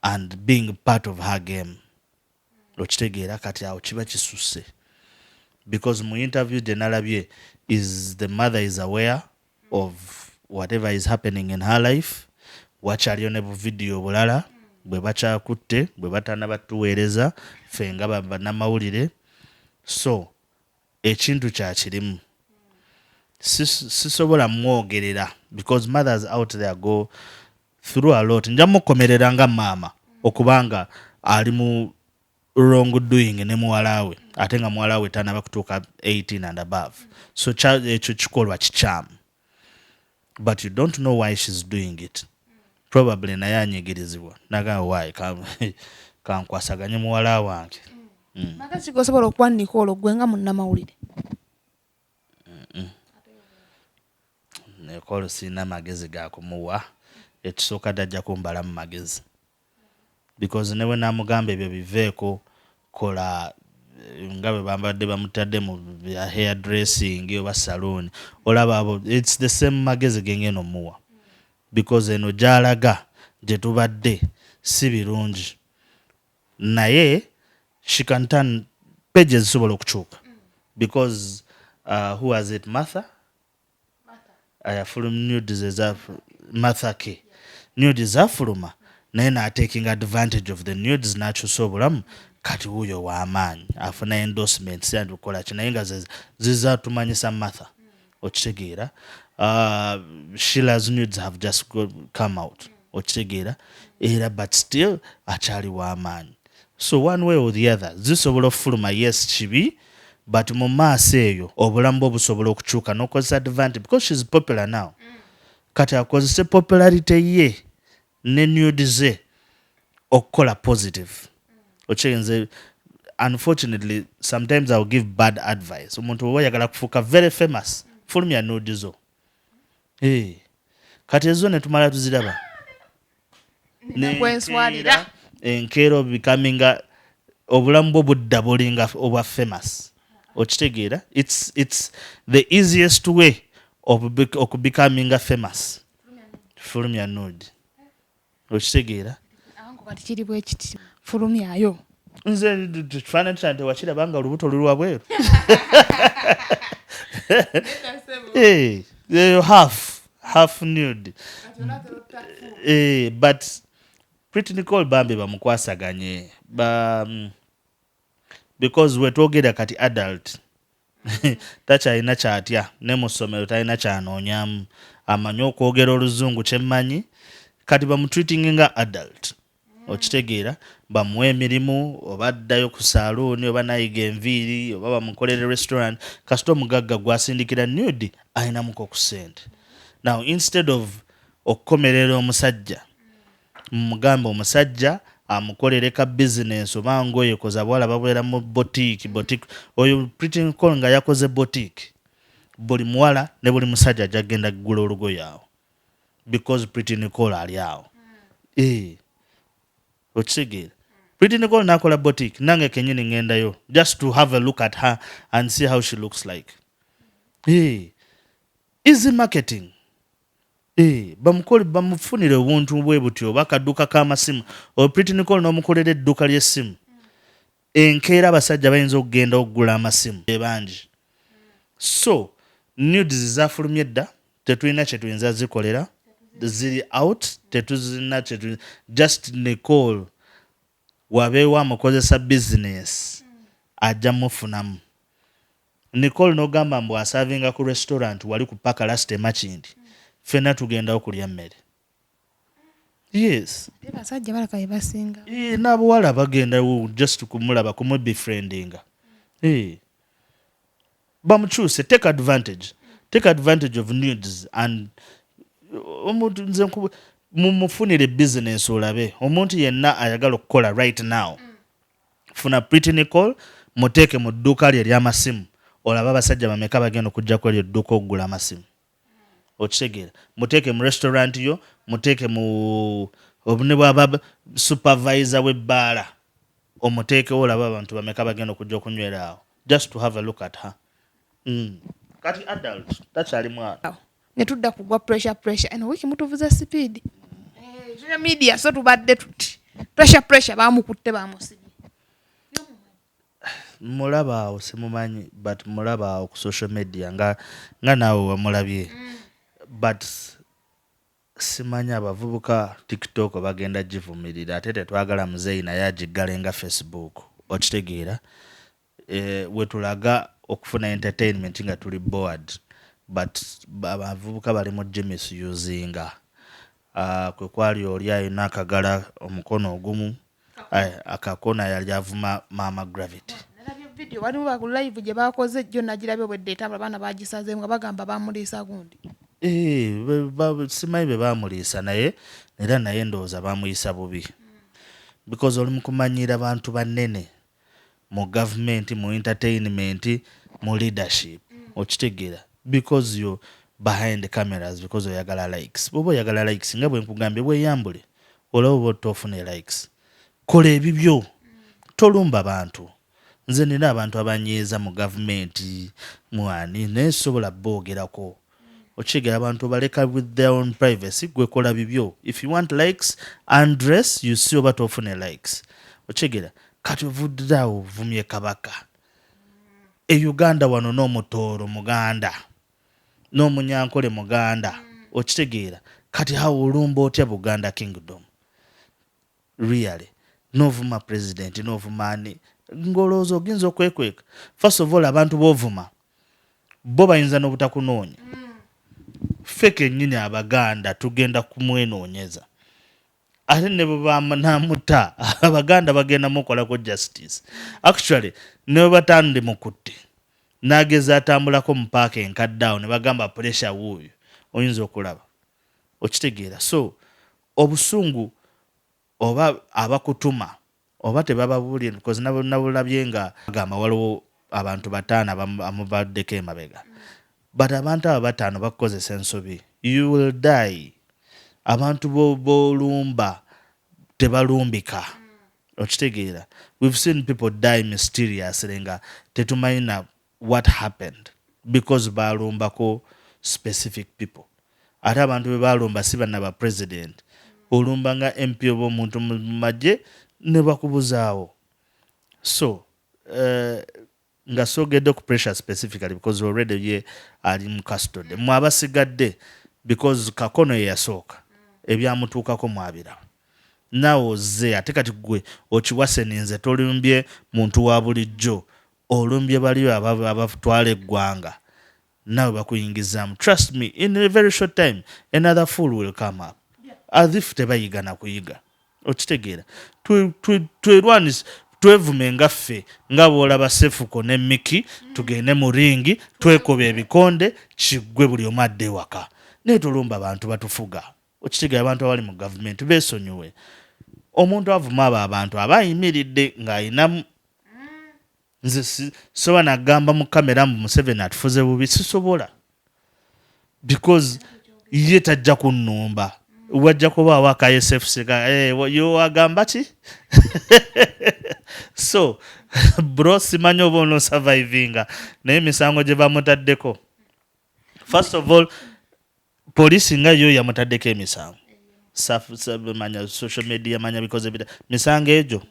and being part of her game, okitegeera? Kati awo kiba kisusse because mu interview gye nalabye is the mother is aware of whatever is happening in her life. Wakyaliyo ne buvidiyo obulala bwe bakyakutte bwe batana batuweereza ffe nga bannamawulire, so ekintu kyakirimu. Sisobola mwogerera because mothers out there go through a lot. Nja mukomerera nga maama okubanga ali mu wrong doing ne muwala we, ate nga muwala we tanaba kutuuka 18 and above, so ekyo kikolwa kikyamu, but you don't know why she's doing it. Probably naye anyigirizibwa, nagamba, "Why kankwasaganye muwala wange." Magezi gosobola okuwa Nicole gwe nga munnamawulire? Nicole sirina magezi gakumuwa. Ekisooka, tajja kumbalamu magezi because ne bwe namugamba ebyo biveeko, kola nga bwe bambadde bamutadde mu bya hair dressing oba saloon, olaba abo, it's the same magezi gengenda omuwa because eno gy'alaga gye tubadde si birungi, naye she can turn pages, zisobola okukyuka because who was it, Martha ayafuluma nudes eza Martha K, nudes zafuluma naye n'ataking advantage of the nudes n'akyusa obulamu. Kati wuuyo w'amaanyi afuna endorsements and kukola ki, naye nga zizatumanyisa Martha, okitegeera? Sheila's nudes have just come out, okitegeera? Era but still akyali w'amaanyi. So one way or the other zisobola okufuluma. Yes, kibi, but mu maaso eyo obulamu bwe busobola okukyuka n'okozesa advantage because she's popular now. Kati akozese popularity ye ne nude ze okukola positive, okyenze. Unfortunately, sometimes I'll give bad advice. Omuntu oba oyagala kufuuka very famous, fulumya nude zo. Hey. Kati ezo ne tumala tuziraba. Kwenswalira. Enkeera obicominga obulamu bwo budda bulinga obwa famous, okitegeera? It's the easiest way of okubecominga famous, fulumya nude, okitegeera? Ango kati kiri bwe kiti, fulumyayo. Nze kifaananyi kyange tewakiraba nga olubuto luli wabweru. Eh, half nude. But Pretty Nicole bambi bamukwasaganye ba, because wetwogera kati adult takyalina kyatya, ne mu ssomero talina kyanoonyamu, amanyi okwogera oluzungu kyemmanyi. Kati bamutreating nga adult, okitegeera? Bamuwe emirimu, oba addayo ku saaluuni, oba nayiga enviiri, oba bamukolere restaurant. Kasita omugagga gwasindikira nude ayinamuko ku ssente. Now instead of okukomerera omusajja, mumugambe omusajja amukolere ka bizinesi oba ngoye, koza abawala babeera mu boutique. Boutique oyo Pretty Nicole nga yakoze boutique, buli muwala ne buli musajja ajja kugenda kugula olugoye awo because Pretty Nicole ali awo. Eh, okitegeera? Pretty Nicole nakola boutique, nange kenyini ngendayo just to have a look at her and see how she looks like. Eh, easy marketing. Eh, bamukole, bamufunire obuntu bwe butyo, oba akaduuka k'amasimu. Oyo Pretty Nicole n'omukolera edduuka ly'essimu, enkeera abasajja bayinza okugenda okugula amasimu bangi. So nudes zafulumye dda, tetulina kyetuyinza zikolera, ziri out, tetuzina kyetu. Just Nicole wabeewo amukozesa business, ajja mufunamu. Nicole n'ogamba mbu asavinga ku restaurant wali ku Paka Last Makindi, ffenna tugendawo kulya mmere, yes. Ate basajja balaka be basinga. Eh, n'abawala bagendawo just kumulaba, kumubefriendinga. Eh. Bamukyuse, take advantage, take advantage of nudes and omuntu nze mumufunire business. Olabe omuntu yenna ayagala okukola right now, funa Pretty Nicole, muteeke mu dduuka lye ery'amasimu, olabe abasajja bameka bagenda okujjako eryo edduuka okugula amasimu, okitegeera? Muteeke mu restaurant yo, muteeke mu ne bwaba supervisor w'ebbaala, omuteekewo, olabe abantu bameka bagenda okujja okunywera awo just to have a look at her. Kati adult, takyali mwana. Ne tudda ku gwa Pressure. Pressure eno wiiki mutuvuze speed. Eh, social media, so tubadde tuti Pressure, Pressure bamukutte, bamusibye. Mulaba awo, simumanyi, but mulaba awo ku social media nga naawe wamulabye, but simanyi. Abavubuka TikTok bagenda givumirira, ate tetwagala muzeeyi naye agiggale nga Facebook, okitegeera? E, wetulaga okufuna entertainment nga tuli bored, but abavubuka bali mu gimisusinga. Kwe kwali oli alina akagala omukono ogumu, akakona, yali avuma Maama Gravity. Nalabye video, waliwo ba live gye bakoze jjo, nagirabye obwedde etambula, abaana bagisazeemu nga bagamba bamuliisa gundi. Eh, simanyi be bamuliisa, naye era naye ndowooza bamuyisa bubi because oli mu kumanyiira bantu banene. Mu gavumenti, mu entertainment, mu leadership, okitegeera? Because you behind cameras, because oyagala likes. Bwoba oyagala likes, nga bwe nkugambye, bweyambule olaba oba otofune likes. Kola ebibyo, tolumba bantu. Nze nina abantu abanyiiza mu gavumenti, mwani, naye sobola boogerako, okitegeera? Abantu baleka with their own privacy. Gwe kola bibyo. If you want likes, undress, you see oba tofune likes, okitegeera? Kati ovuddirawo ovumye Kabaka. E Uganda wano n'Omutooro muganda, n'Omunyankole muganda, okitegeera? Kati awo olumba otya Buganda Kingdom, really? N'ovuma president, n'ovuma ani, ng'olowooza oginza okwekweka. First of all, abantu b'ovuma bo bayinza n'obutakunoonya. Ffe kennyini Abaganda tugenda kumwenoonyeza, ate ne bwe banamuta, Abaganda bagenda mukolako justice. Actually, ne bwe batandimukutte, n'ageza atambulako mu paaka enkadde awo ne bagamba Pressure wuuyo, oyinza okulaba, okitegeera? So obusungu oba abakutuma oba tebababuulire, because nabulabye nga gamba waliwo abantu bataano amubaddeko emabega, but abantu abo bataano bakukozesa ensobi, you will die. Abantu b'olumba tebalumbika, okitegeera? We've seen people die mysteriously nga tetumanyi na what happened, because balumbako specific people. Ate abantu be balumba si banna ba president. Olumba nga MP oba omuntu mu magye ne bakubuzaawo. So nga soogedde ku Pressure specifically, because already ye ali mu custody. Mwe abasigadde, because Kakono ye yasooka, ebyamutuukako mwabiraba. Naawe ozze ate kati gwe okiwaseninze. Tolumbye muntu wa bulijjo, olumbye bali abatwala eggwanga, naawe bakuyingizaamu. Trust me, in a very short time another fool will come up, as if tebayiga na kuyiga, okitegeera? Twerwanisa, twevume nga ffe, nga bw'olaba Sefuko ne Miki, tugende mu ring, twekuba ebikonde, kiggwe, buli omu adde ewaka. Naye tolumba abantu batufuga, okitegeera? Abantu abali mu gavumenti beesonyiwe. Omuntu avuma abo abantu aba ayimiridde ng'ayinamu. Nze soba nagamba mu kamera mbu Museveni atufuze bubi, sisobola, because ye tajja kunnumba. Wajja kubaawo aka SFC, yo agamba ki? So bro, simanyi oba onosurvivinga, naye emisango gye bamutaddeko, first of all, poliisi nga yo yamutaddeko emisango. Manya social media, manya bikoze bira misango egyo.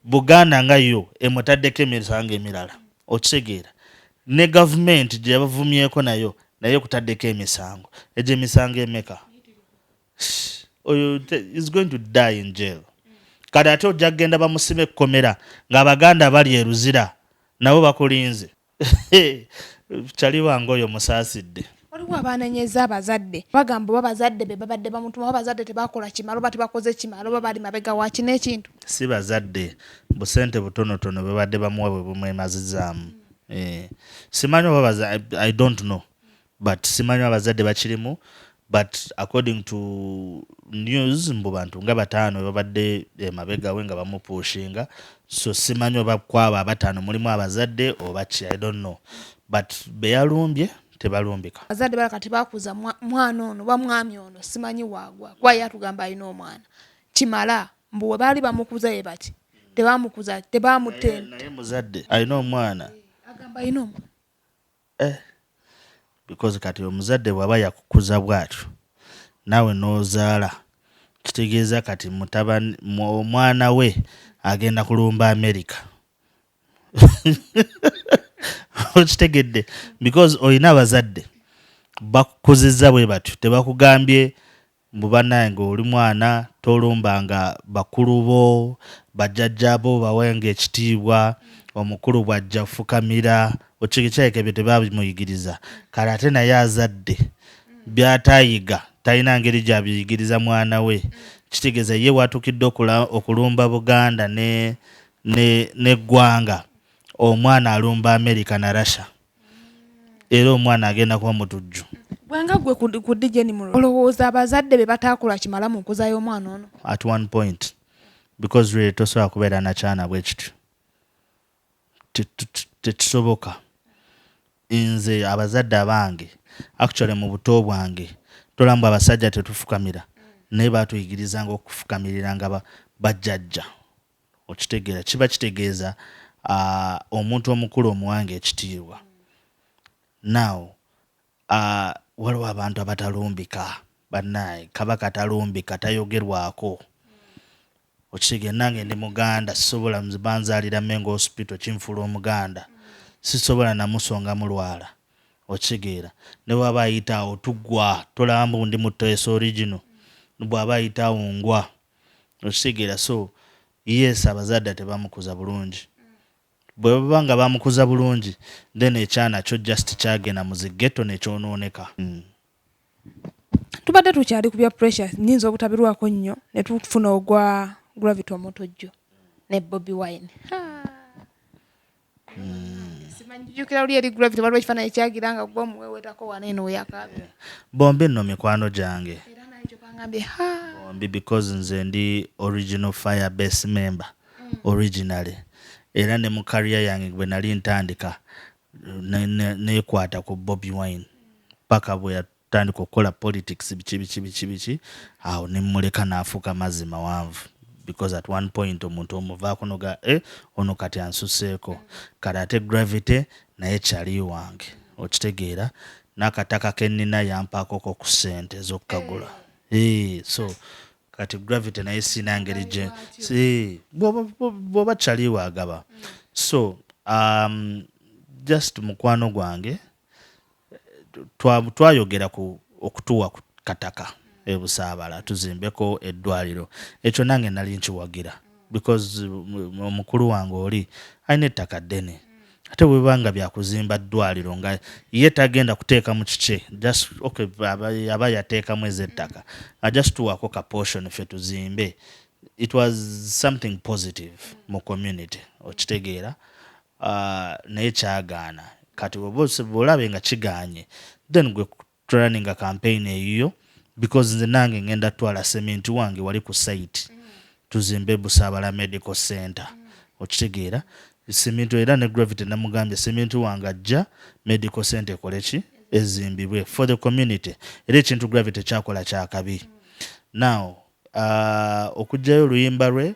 Buganda nga yo emutaddeko emisango emirala, okitegeera? Ne gavumenti gye yabavumyeko nayo, naye ekutaddeko emisango egyo. Emisango emeka? Oyo is going to die in jail. Kati ate ojja kugenda bamusiba ekkomera ng'Abaganda bali eruzira nabo bakulinze. Kyali wange oyo musaasidde. Waliwo abanenyeza abazadde, bagamba oba bazadde be babadde bamutuma, oba bazadde tebakola kimala, oba tebakoze kimala, oba bali mabega wa kino ekintu. Si bazadde, busente butonotono bwebadde bamuwa bwe bumwemazizaamu. Simanyi oba, I don't know, but simanyi abazadde bakirimu, but according to news, mbu bantu nga bataano babadde emabega we nga bamupushinga. So simanyi oba kwabo abataano mulimu abazadde oba ki, I don't know, but beyalumbye tebalumbika. Abazadde balaka tebakuza mwana ono oba mwami ono, simanyi waagwa, kuba ye atugamba alina omwana kimala. Mbu we baali bamukuza ye bati tebamukuza, tebamutenda. Naye muzadde alina omwana. Agamba alina omwana. Eh, because kati omuzadde bw'aba yakukuza bw'atyo, naawe n'ozaala, kitegeeza kati mutabani, omwana we agenda kulumba America, okitegedde? Because olina abazadde bakukuzizza bwe batyo, tebakugambye mbu bannaye ng'oli mwana tolumbanga bakulu bo, bajjajjaabo, bawenga ekitiibwa, omukulu bw'ajja fukamira, okireka. Ebyo tebabimuyigiriza. Kale ate naye azadde, by'ataayiga talina ngeri gy'abiyigiriza mwana we. Kitegeeza ye watuukidde okulumba Buganda n'eggwanga, omwana alumba America na Russia, era omwana agenda kuba mutujju. Bwenga gwe ku DJ Nimrod, olowooza abazadde be bataakola kimala mu nkuza y'omwana ono? At one point, because really tosobola kubeera nakyana bwe kityo. Tekisoboka. Nze abazadde abange, actually mu buto bwange, tolamba abasajja tetufukamira, naye batuyigirizanga okufukamiriranga bajjajja. Okitegeera? Kiba kitegeeza omuntu omukulu omuwange ekitiibwa. Now waliwo abantu abatalumbika. Bannaye, Kabaka talumbika, tayogerwako. Okitegeera? Nange ndi Muganda, sisobola, banzaalira Mengo Hospital, kinfuula Omuganda, sisobola namusonga mulwala. Okitegeera? Ne bwaba ayita awo tuggwa, tolaba mbu ndi Muteesa original, bw'aba ayita awo ngwa. Okitegeera? So yes, abazadde tebamukuza bulungi. Bwe baba nga bamukuza bulungi, then ekyana kyo just kyagenda mu zi ghetto nekyonooneka. Tubadde tukyali ku bya pressure, nyinza obutabirwako nnyo ne tufuna ogwa Gravity Omutujju ne Bobi Wine. Simanyijjukira luli eri Gravity, waliwo ekifaananyi ekyagira nga gwe omuweewetako wano eno weyakaabira. Bombi nno mikwano gyange. Era naye kyo kangambye ha. Bombi, because nze ndi original Fire Base member originally, era ne mu career yange bwe nali ntandika nekwata ku Bobi Wine paka bwe yatandika okukola politics, biki biki biki biki, awo nemuleka n'afuuka mazzi mawanvu, because at one point omuntu omuvaako noga, eh, ono kati ansuseeko. Kati ate Gravity naye kyali wange. Okitegeera? N'akataka kennina yampaakoko ku ssente ez'okukagula. Eh, so kati Gravity naye sina ngeri gye bw'oba kyaliwo agaba. So just mukwano gwange, twayogera ku okutuwa ku kataka ebusaabala tuzimbeko eddwaliro. Ekyo nange nali nkiwagira because omukulu wange oli alina ettaka ddene, ate bwe nga byakuzimba ddwaliro nga ye tagenda kuteekamu kike, just okay, aba yateekamu ez'ettaka, nga just tuwaako ka portion ffe tuzimbe. It was something positive mu community. Okitegeera? Naye kyagaana. Kati bw'olabe nga kigaanye, then gwe runninga campaign eyiyo, because nze nange ngenda twala cement wange wali ku site, tuzimbe Busaabala Medical Center. Okitegeera? Cement, era ne Gravity namugambye cement wange ajja, medical center ekole ki, ezimbibwe for the community. Era ekintu Gravity kyakola kyakabi. Now okugjayo oluyimba lwe,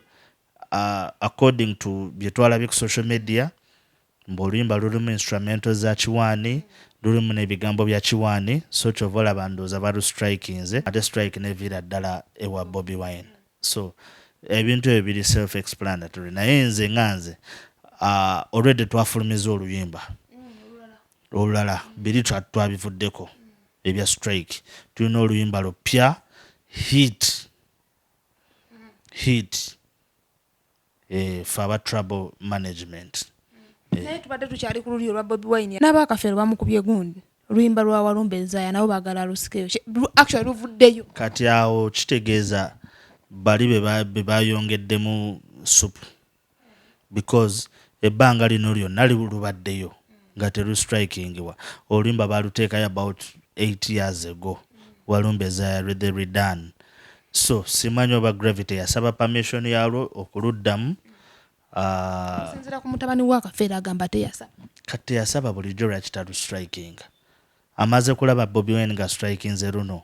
according to bye twalabye ku social media, mbu oluyimba lulimu instrumental za Kiwaani, lulimu n'ebigambo bya Kiwaani, so kyova olaba ndowooza balustrikinze, ate strike neviira ddala ewa Bobi Wine. So ebintu ebyo biri self explanatory. Naye nze nga nze, already twafulumiza oluyimba olulala, biri twabivuddeko ebya strike. Tulina oluyimba lupya, hit hit, fe aba Trouble Management. Naye tubadde tukyali ku luli olwa Bobi Wine n'abakafeero bamukubye gundi, oluyimba lwa Walumba Ezaaya, nabo baagala alusikeyo. Actually luvuddeyo. Kati awo kitegeeza bali be bayongeddemu supu, because ebbanga lino lyonna lubaddeyo nga terustrikingibwa. Oluyimba baluteekayo about 8 years ago, Walumba Ezaaya the Redone. So simanyi oba Gravity yasaba permission yalwo okuluddamu. Okusinziira ku mutabani wa Kafeero, agamba teyasaba. Kati teyasaba, bulijjo lwaki talustrikinga? Amaze kulaba Bobi Wine nga strikinze luno.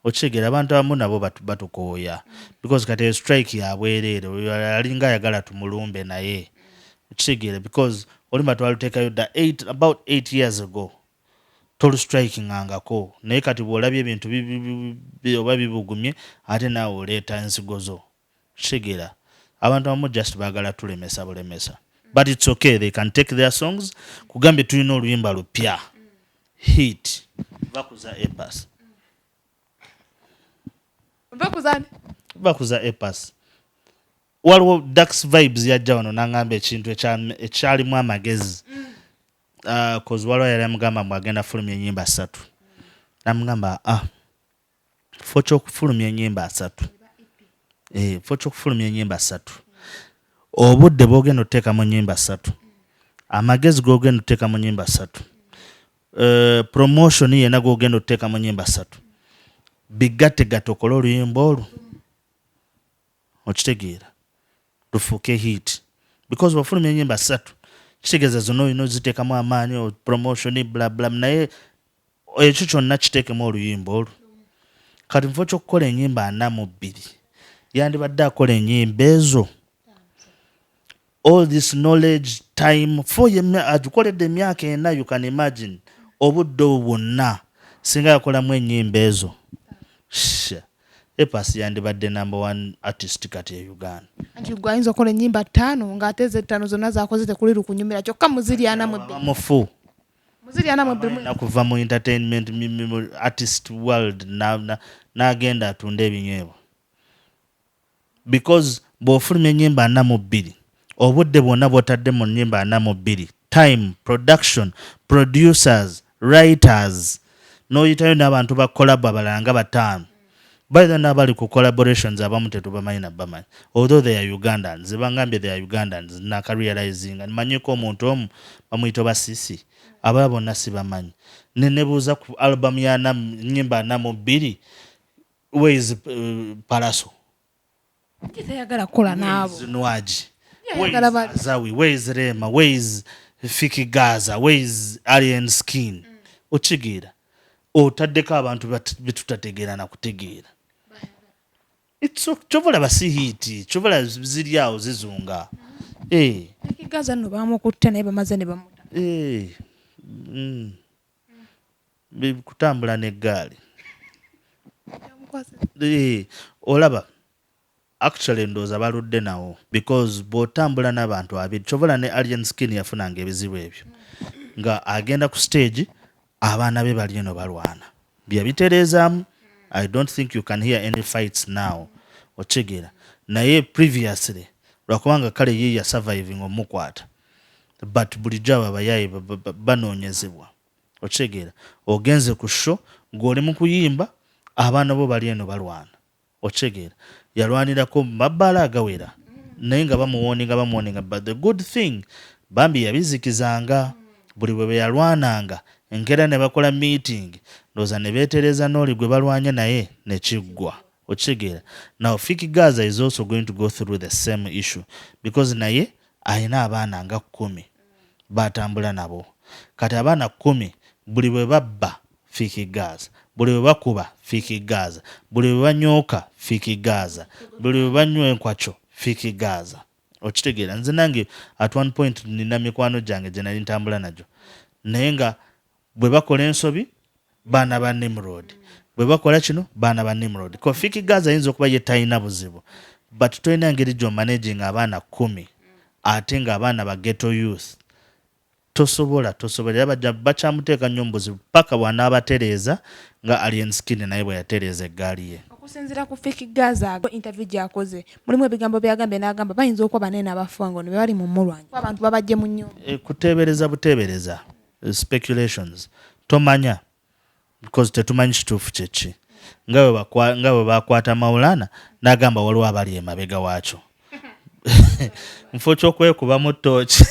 Okitegeera? Abantu abamu nabo batukooya, because kati eyo strike yabwereere, oyo alinga ayagala tumulumbe naye. Okitegeera? Because oluyimba twaluteekayo dda about 8 years ago, tolustrikingangako, naye kati bw'olabye ebintu oba bibugumye, ate naawe oleeta ensigo zo. Kitegeera? Abantu abamu just baagala tulemesa bulemesa, but it's okay, they can take their songs. Kugambye tulina oluyimba lupya hit, bakuza epas. Bakuzani? Bakuza epas. Waliwo Dax Vibes yajja wano n'aŋŋamba ekintu ekyalimu amagezi, 'cause waliwo yali amugamba mbu agenda fulumya ennyimba ssatu, namugamba, ah, fo kyokufulumya ennyimba asatu, fo kyokufulumya ennyimba ssatu, obudde bwogenda otuteeka mu nnyimba ssatu, amagezi g'ogenda otuteeka mu nnyimba ssatu, promotion yenna g'ogenda otuteeka mu nnyimba ssatu, bigattegatte okole oluyimba olwo. Okitegeera? Lufuuke hit, because wafulumya ennyimba ssatu. Kitegeeza zonna olina oziteekamu amaanyi, promotion, bla bla, naye ekyo kyonna kiteekemu oluyimba olwo. Kati mu kifo ky'okukola ennyimba 42, yandibadde akola ennyimba ezo. All this knowledge, time for agikoledde emyaka 4, you can imagine obudde obwo bwonna singa yakolamu ennyimba ezo, A Pass yandibadde number one artist kati e Uganda. Anti gwe ayinza okukola ennyimba ttaano ng'ate ezo ettaano zonna zakoze tekuli lukunyumira, kyokka muziri 42. Mufu. Muziri 42. Nakuva mu entertainment artist world n'agenda atunda ebinyeebwa, because bw'ofulumya ennyimba 42, obudde bwonna bw'otadde mu nnyimba 42, time, production, producers, writers, n'oyitayo n'abantu ba collab abalala nga bataano. By the n'abali ku collaborations abamu tetubamanyi nabamanyi, although they are Ugandans. Bangambye they are Ugandans, nakarealizinga manyiko omuntu omu bamuyita Basisi, abalala bonna sibamanyi. Nenebuuza ku album ya nyimba 42, where is Pallaso? Teyagala kukola naabo. Nwagi? Azawi? Where is Rema? Where is Fik Gaza? Where is Alien Skin? Okitegeera, otaddeko abantu betutategeera nakutegeera. Kyova olaba si hit, kyova olaba ziri awo zizunga. Eh. Gaza nno bamukutte naye bamaze ne bamuta. Eh. Kutambula n'eggaali. Eh, olaba actually ndowooza baludde nawo, because bw'otambula n'abantu abiri, kyovola ne Alien Skin yafunanga ebizibu ebyo nga agenda ku stage, abaana be bali eno balwana. Byabitereezaamu. I don't think you can hear any fights now, okitegeera? Naye previously, lwakubanga kale ye yasurviving omukwata, but bulijjo abo abayaaye banoonyezebwa, okitegeera? Ogenze ku show ng'oli mu kuyimba, abaana bo bali eno balwana, okitegeera? Yalwanirako mu mabbaala agawera, naye nga bamuwarninga, bamuwarninga, but the good thing, bambi yabizikizanga. Buli bwe yalwananga enkeera ne bakola meeting, ndowooza ne beetereza n'oli gwe balwanye naye nekiggwa, okitegeera? Now Fik Gaza is also going to go through the same issue, because naye alina abaana nga 10 batambula nabo. Kati abaana 10, buli bwe babba Fik Gaza, buli bwe bakuba Fik Gaza, buli bwe banyooka Fik Gaza, buli bwe banywa enkwakyo Fik Gaza, okitegeera? Nze nange at one point nina mikwano gyange gye nali ntambula nagyo, naye nga bwe bakola ensobi, baana ba Nimrod, bwe bakola kino, baana ba Nimrod. Ko Fik Gaza ayinza okuba ye talina buzibu, but tolina ngeri gy'omanaginga abaana 10, ate ng'abaana ba ghetto youth. Tosobola, tosobola. Era bajja bakyamuteeka nnyo mu buzibu paka bw'anaabatereeza nga Alien Skin naye bwe yatereeza eggaali ye. Okusinziira ku Fik Gaza, interview gy'akoze mulimu ebigambo byagambye, n'agamba bayinza okuba banene abafuanga ono be bali mu mulwanyi, abantu babajje mu nnyumba. E, kuteebereza buteebereza, speculations, tomanya, because tetumanyi kituufu kyeki. Nga bwe bakwata Maulana n'agamba waliwo abali emabega waakyo nfo kyokwekubamu ttooki.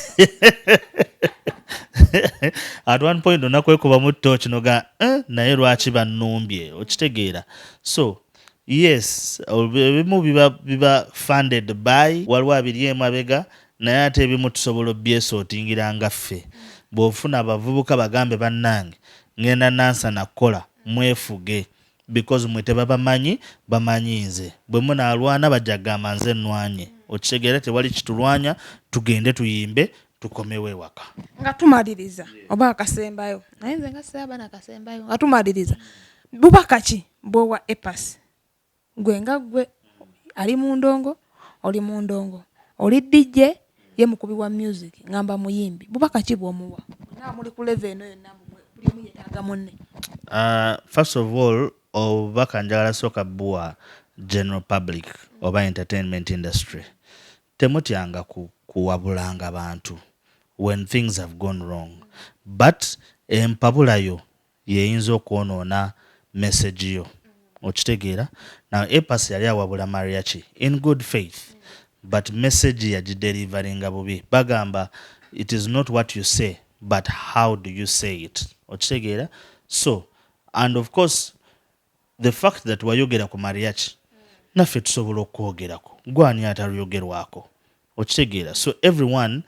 At one point onakwekubamu ttooki noga, eh, naye lwaki bannumbye? Okitegeera? So yes, ebimu biba funded by waliwo abiri emabega, naye ate ebimu tusobola obyesootingira nga ffe. Bw'ofuna abavubuka, bagambe, "Bannange, ngenda Nansana kukola, mwefuge, because mwe tebabamanyi, bamanyi nze. Bwe munaalwana bajja kugamba nze nnwanye." Okitegeera? Tewali kitulwanya, tugende tuyimbe, tukomewo ewaka. Nga tumaliriza, oba akasembayo, naye nze nga seaba nakasembayo, nga tumaliriza, bubaka ki bwowa A Pass, gwe nga gwe ali mu ndongo, oli mu ndongo, oli DJ, ye mukubi wa music, ngamba muyimbi, bubaka ki bwomuwa naa muli ku level eno yonna, buli omu yetaaga munne? First of all, obubaka njagala sooka buwa general public oba entertainment industry. Temutyanga kuwabulanga bantu when things have gone wrong, but empabulayo yeyinza okwonoona message yo, okitegeera? Now A Pass yali awabula Mariachi in good faith, but message yagideliveringa bubi. Bagamba it is not what you say, but how do you say it, okitegeera? So, and of course, the fact that wayogera ku Mariachi, naffe tusobola okwogerako, gwani atalyogerwako, okitegeera? So everyone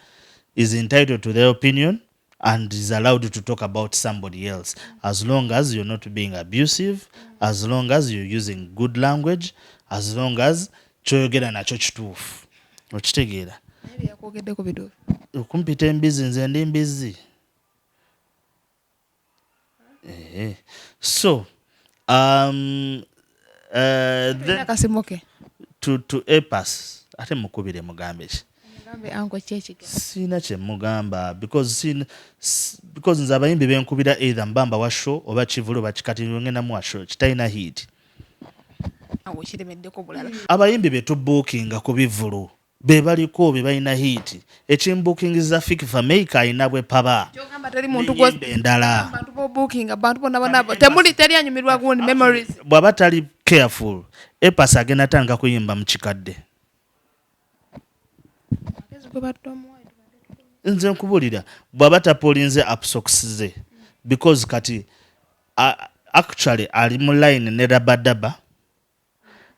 is entitled to their opinion and is allowed to talk about somebody else as long as you're not being abusive, as long as you're using good language, as long as kyoyogera nakyo kituufu, okitegeera? Naye bye yakwogeddeko bituufu? Okumpita embizi, nze ndi mbizi? So then akasimu ke to A Pass, ate mukubire mugambe ki? Mugambe anko kyekiga. Siina kyemugamba because siina, because nze abayimbi benkubira either mbamba wa show oba kivulu oba kikati ngenda muwa show kitalina hit. Awo kiremeddeko bulala. Abayimbi betubuukinga ku bivulu be baliko be balina hit. Ekimbuukingiza Fik Fameica alina bwe paba Kyogamba teri muntu n'ennyimba endala. Bantu bobuukinga, bantu bonna bonna temuli, teri anyumirwa gundi memories. Bw'aba tali careful, A Pass agenda tandika kuyimba mu kikadde. Amagezi gwe badde omuwa. Nze nkubulira, bw'aba tapulinze up socks ze, because kati actually ali mu line ne Rabadaba,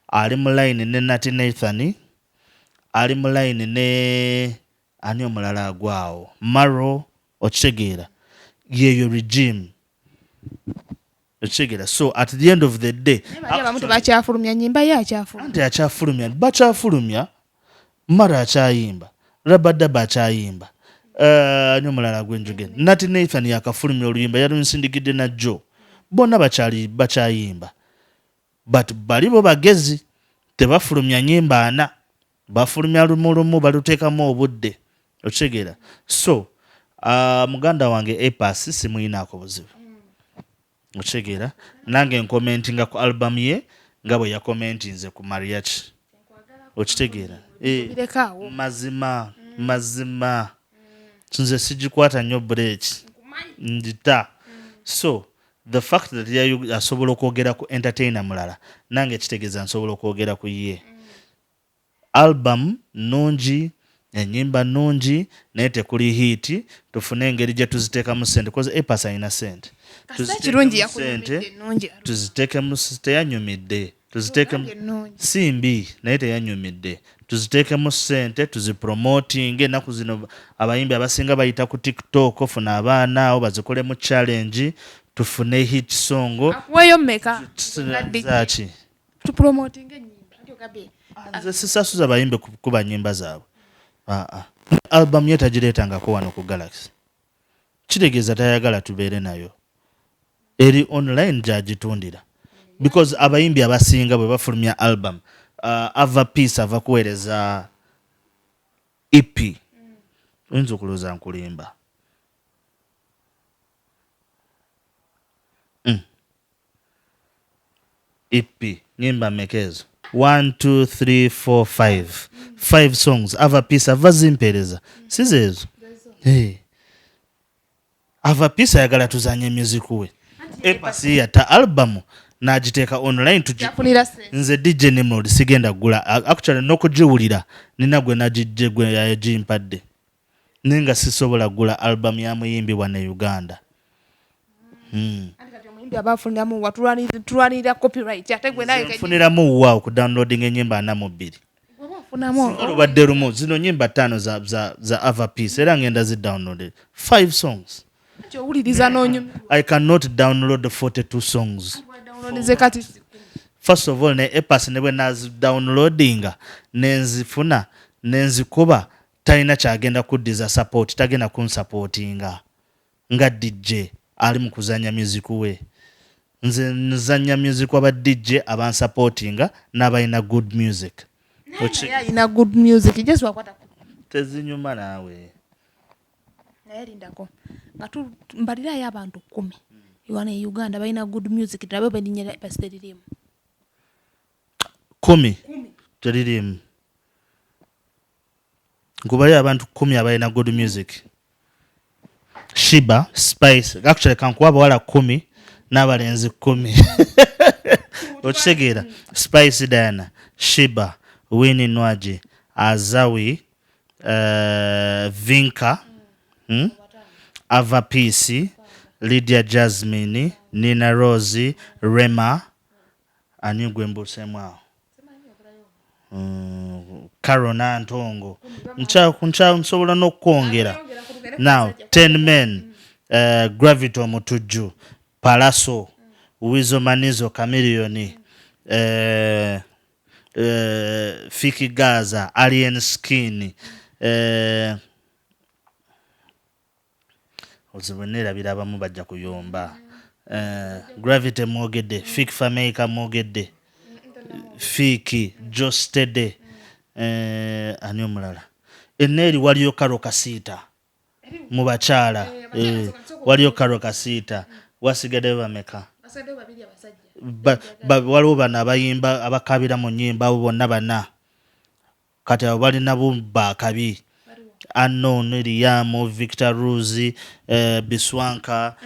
ali mu line ne Nati Nathan, ali mu line ne ani omulala agwawo, Maro, okitegeera? Yeyo regime, okitegeera? So at the end of the day Naye bali abamu tebakyafulumya nyimba, ye akyafulumya. Anti akyafulumya, bakyafulumya. Mara akyayimba, Rabadaba akyayimba, ani omulala gwenjogera, Nati Nathan yakafulumya oluyimba, yalunsindikidde najjo. Bonna bakyali bakyayimba, but bali bo bagezi, tebafulumya nyimba ana, bafulumya lumu lumu, baluteekamu obudde, okitegeera? So muganda wange A Pass simuyinaako buzibu, okitegeera? Nange nkomentinga ku album ye nga bwe yakomentinze ku Mariachi, okitegeera? Birekaawo. Mazima mazima nze sigikwata nnyo break, njita. So the fact that asobola okwogera ku entertainer mulala, nange kitegeeza nsobola okwogera ku ye. Album nungi, enyimba nungi, naye tekuli hit. Tufune engeri gye tuziteekamu sente, cause A Pass alina sente. Kasita kirungi. Tuziteekemu sente, Yakunyumidde ennungi. tuziteekemu, teyanyumidde, tuziteekemu Ennungi. Si mbi, naye teyanyumidde. Tuziteekemu sente, tuzipromoting. Ennaku zino abayimbi abasinga bayita ku TikTok. Ofuna abaana awo bazikolemu challenge, tufune hit song. Akuweeyo mmeka? Zaki? Tupromotinga ennyimba, anti ogambye. Nze sisasuza bayimbi kuba nyimba zaabwe. Aa, album ye tagireetangako wano ku Galaxy, kitegeeza tayagala tubeere nayo. Eri online gyagitundira, because abayimbi abasinga bwe bafulumya album, Ava Peace ava kuweereza EP, oyinza okulowooza nkulimba. EP nyimba mmeka ezo? 1 2 3 4 5, 5 songs. Ava Peace ava zimpeereza, si zeezo? Hey. Ava Peace ayagala tuzanye music we. A Pass yatta album n'agiteeka online Yafunira sente. Nze DJ Nimrod sigenda kugula. Actually n'okugiwulira nina gwe nagijje, gwe yagimpadde, naye nga sisobola kugula album ya muyimbi wano e Uganda. Anti kati omuyimbi aba afuniramu wa? Tulwanirira copyright, ate gwe naye Nfuniramu wa okudownloading enyimba 42? Bw'oba ofunamu. Olubadde lumu, zino nyimba ttaano za Ava Peace, era ngenda zi downloaded five songs. Anti owuliriza n'onyumirwa. I cannot download 42 songs. Downloadinze kati. First of all, ne A Pass ne bwe nazidownloadinga nenzifuna nenzikuba, talina kyagenda kuddiza support, tagenda kunsupportinga nga DJ ali mu kuzanya music we. Nze nzanya music waba DJ abansupportinga n'abalina good music. Naye alina good music, just wakwata Tezinyuma naawe. Naye lindako, nga mbalirayo abantu 10 wano e Uganda balina good music, nabo berinnya lya Pass teririmu. 10 teririmu. Nkubalira abantu 10 abalina good music: Sheebah, Spice, actually kankuwa abawala 10 n'abalenzi 10, okitegeera? Spice Diana, Sheebah, Winnie Nwagi, Azawi, Vinka, Ava Peace, Lydia Jasmine, Nina Rose, Rema, ani gwe mbuuseemu awo? Carol Nantongo, nsobola n'okukwongera now 10 men, Gravity Omutujju, Palaso, Wizo Manizo, Chameleone, Fik Gaza, Alien Skin, ozibu neerabira abamu bajja kuyomba. Gravity mwogedde, Fik Fameica mwogedde, Fik Jostede, ani omulala eneeri? Waliyo Karole Kasita mu bakyala, waliyo Karole Kasita. Wasigaddeyo bameka? Waliwo bano abayimba abakabira mu nyimba, abo bonna bana. Kati abo balina bubba akabi: Unknown, Liam, Victor Ruz, Biswanka,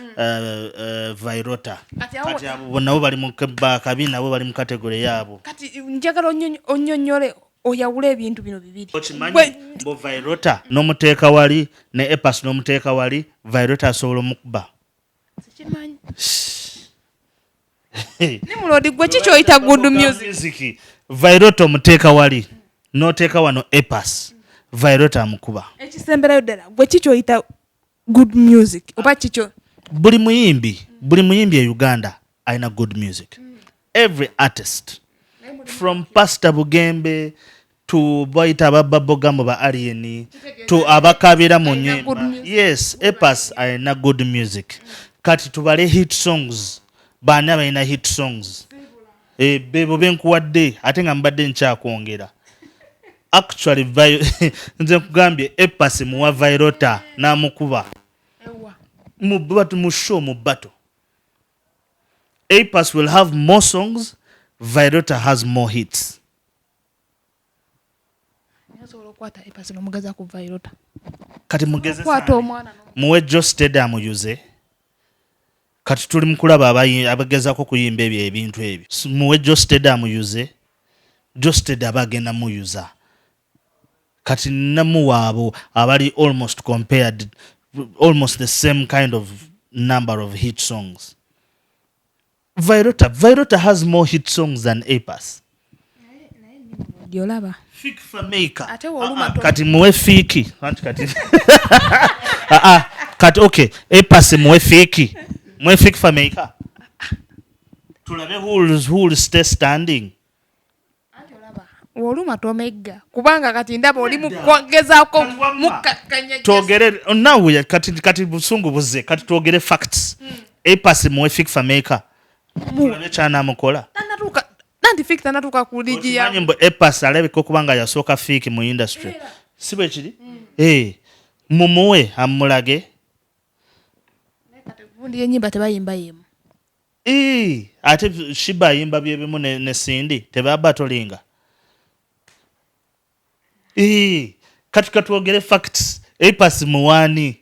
Vyroota. Kati abo nabo bali mu bakabi, nabo bali mu category yaabo. Kati njagala onnyonnyole, oyawule ebintu bino bibiri. Okimanyi mbu Vyroota n'omuteeka wali ne A Pass n'omuteeka wali, Vyroota asobola omukuba? Sikimanyi. Nimrod, gwe ki kyoyita good music? Vyroota omuteeka wali n'oteeka wano A Pass, Vyroota amukuba. Ekisemberayo ddala, gwe ki kyoyita good music oba kikyo? Buli muyimbi e Uganda alina good music. Every artist from Pastor Bugembe to bayita abababogambo ba Alien to abakabira mu nyimba. Yes, A Pass alina good music. Kati tubale hit songs, baani abalina hit songs? Bebo benkuwadde, ate nga mbadde nkyakwongera. Actually, nze nkugambye, A Pass muwa Vyroota n'amukuba mu show, mu battle. A Pass will have more songs, Vyroota has more hits. Osobola okukwata A Pass n'omugeza ku Vyroota? Kati mugeze muwe Geosteady amuyuze. Kati tuli mukulaba abagezaako okuyimba ebyo ebintu ebyo. Muwe Geosteady amuyuze. Geosteady aba agenda muyuza. Kati namuwa abo abali almost compared, almost the same kind of number of hit songs. Vyroota has more hit songs than A Pass. Olaba. Fik Fameica. Kati muwe Fik. Kati ah, ah, kati okay, A Pass muwe Fik, muwe Fik Fameica, tulabe who will stay standing. Oluma tomegga, kubanga kati ndaba oli mukugezaako mukakkanya. Twogere nawe kati busungu buze. Kati twogere facts. A Pass muwe Fik Fameica, tulabe kyanamukola. Tanatuuka nanti Fik tanatuuka ku ligi ya Okimanyi mbu A Pass alabika okuba nga yasooka Fik mu industry, si bwe kiri? Mumuwe amulage. Gundi yenyimba tebayimba yemu. Ate Sheebah ayimba byebimu ne Cindy, tebabatolinga. Kati katwogere facts. A Pass muwaani?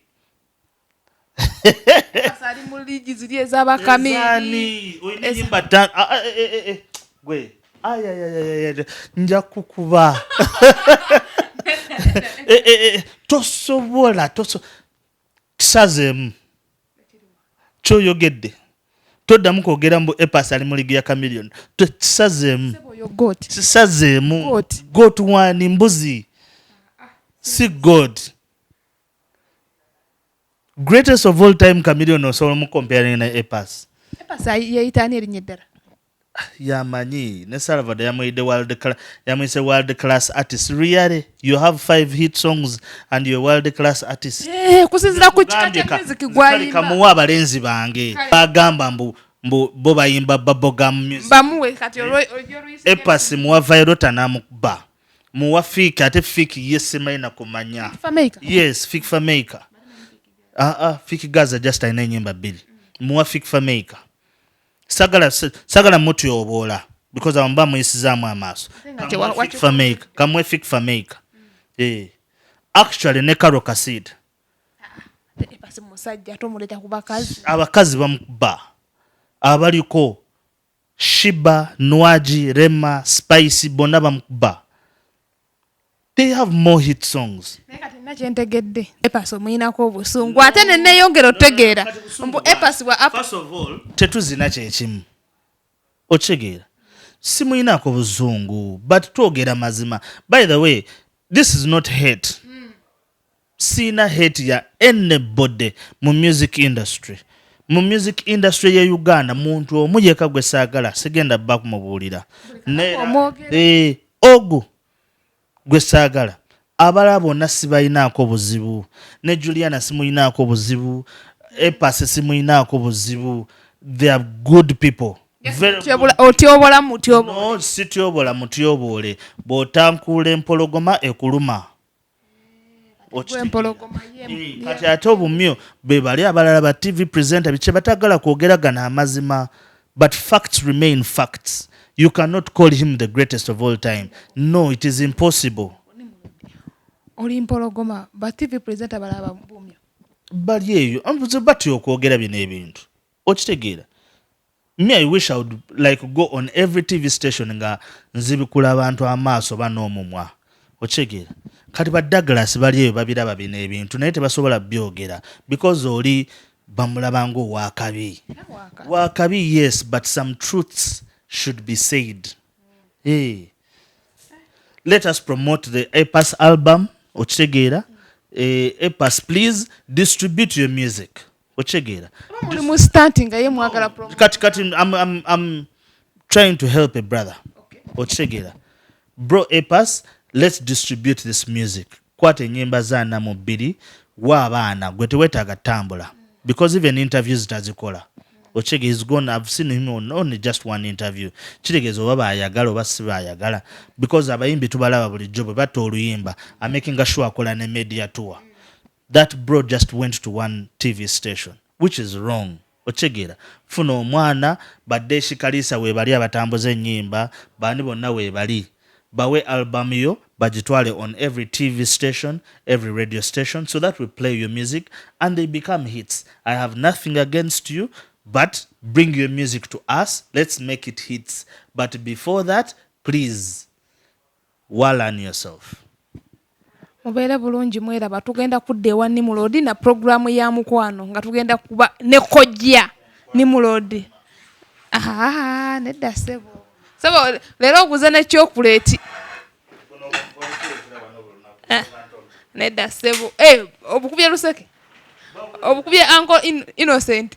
Ali mu liigi ziri ez'abakamiri. Olina enyimba ttaano. Ah, ah, eh, eh, eh, gwe ayayayaya, nja kukuba. Tosobola, kisazeemu kyoyogedde, toddamu kwogera mbu A Pass ali mu ligi ya Chameleone. Kisazeemu, kisazeemu. GOAT wani? Mbuzi, si GOAT. Greatest of all time Chameleone osobola omucomparing ne A Pass? A Pass yeyitaani erinnya eddala? Yamanyi ne Salvador yamuyidde world, yamuyise world class artist. Really, you have five hit songs and you're world class artist? Kusinzira ku kika kya music gwayimba. Kamuwa abalenzi bange bagamba mbu bo bayimba bubblegum music. Bamuwe kati. A Pass muwa Vyroota namukuba. Muwa Fik, ate Fik ye simanyi nakumanya. Yes, Fik Fameica. Ah, ah, Fik Gaza just alina enyimba bbiri. Muwa Fik Fameica. Sagala mutyoboola because awo mba muyisizaamu amaaso. Kamwe Fik Fameica. Actually ne Karole Kasita. Abakazi bamukuba abaliko Sheebah, Nwagi, Rema, Spice, bonna bamukuba. They have more hit songs. Naye kati nina kyentegedde, A Pass omuyinako obusungu, ate neneyongera otegeera mbu A Pass bwa First of all, tetuzina kyekimu, okitegeera? Simuyinaako buzungu, but twogera mazima. By the way, this is not hate. Siina hate ya anybody mu music industry. Mu music industry ye Uganda, muntu omu yeka gwe saagala, sigenda bba kumubuulira. Omwogera. Ogu gwe saagala, abalala bonna sibalinaako buzibu. Ne Juliana simuyinaako buzibu, A Pass simuyinaako buzibu. They are good people. Very good. Otyobola mutyobola. No, sityobola mutyoboole. Bw'otankuula empologoma ekuluma. Empologoma. Kati ate obumyu be bali abalala ba TV presenter biki batagala kwogera gano amazima, but facts remain facts. You cannot call him the greatest of all time. No, it is impossible. Oli mpologoma, ba TV presenter balaba bumyu. Bali eyo batya okwogera bino ebintu, okitegeera? Me, I wish I would like go on every TV station nga nzibikula abantu amaaso ban'omumwa, okitegeera? Kati ba Douglas bali eyo babiraba bino ebintu, naye tebasobola byogera because oli bamulaba ngaowakabi wakabi. Yes, but some truths should be said. Hey. Let us promote the A Pass album, okitegeera? A Pass, please distribute your music, okitegeera? Muli mu stunt nga ye mwagala promo. Kati I'm trying to help a brother, okitegeera? Bro A Pass, let's distribute this music. Kwata enyimba za 42 wa abaana, gwe teweetaaga tambula because even interviews tazikola, okitegeera? He's gone. I've seen him on only just one interview. Kitegeeza oba bayagala oba si bayagala, because abayimbi tubalaba bulijjo bwe batta oluyimba, amakinga sure akola ne media tour. That bro just went to one TV station, which is wrong, okitegeera? Funa omwana badde eshikalisa, weebali abatambuza ennyimba bani bonna weebali, bawe album yo bagitwale on every TV station, every radio station, so that we play your music and they become hits. I have nothing against you, but bring your music to us, let's make it hits. But before that, please learn yourself. Mubeere bulungi, mweraba. Tugenda kudda ewa Nimrod na puroguramu ya mukwano nga tugenda kuba ne kojja Nimrod. Nedda ssebo, sebo, leero oguze ne chocolate. Nedda ssebo. Obukubye luseke, obukubye Uncle Innocent.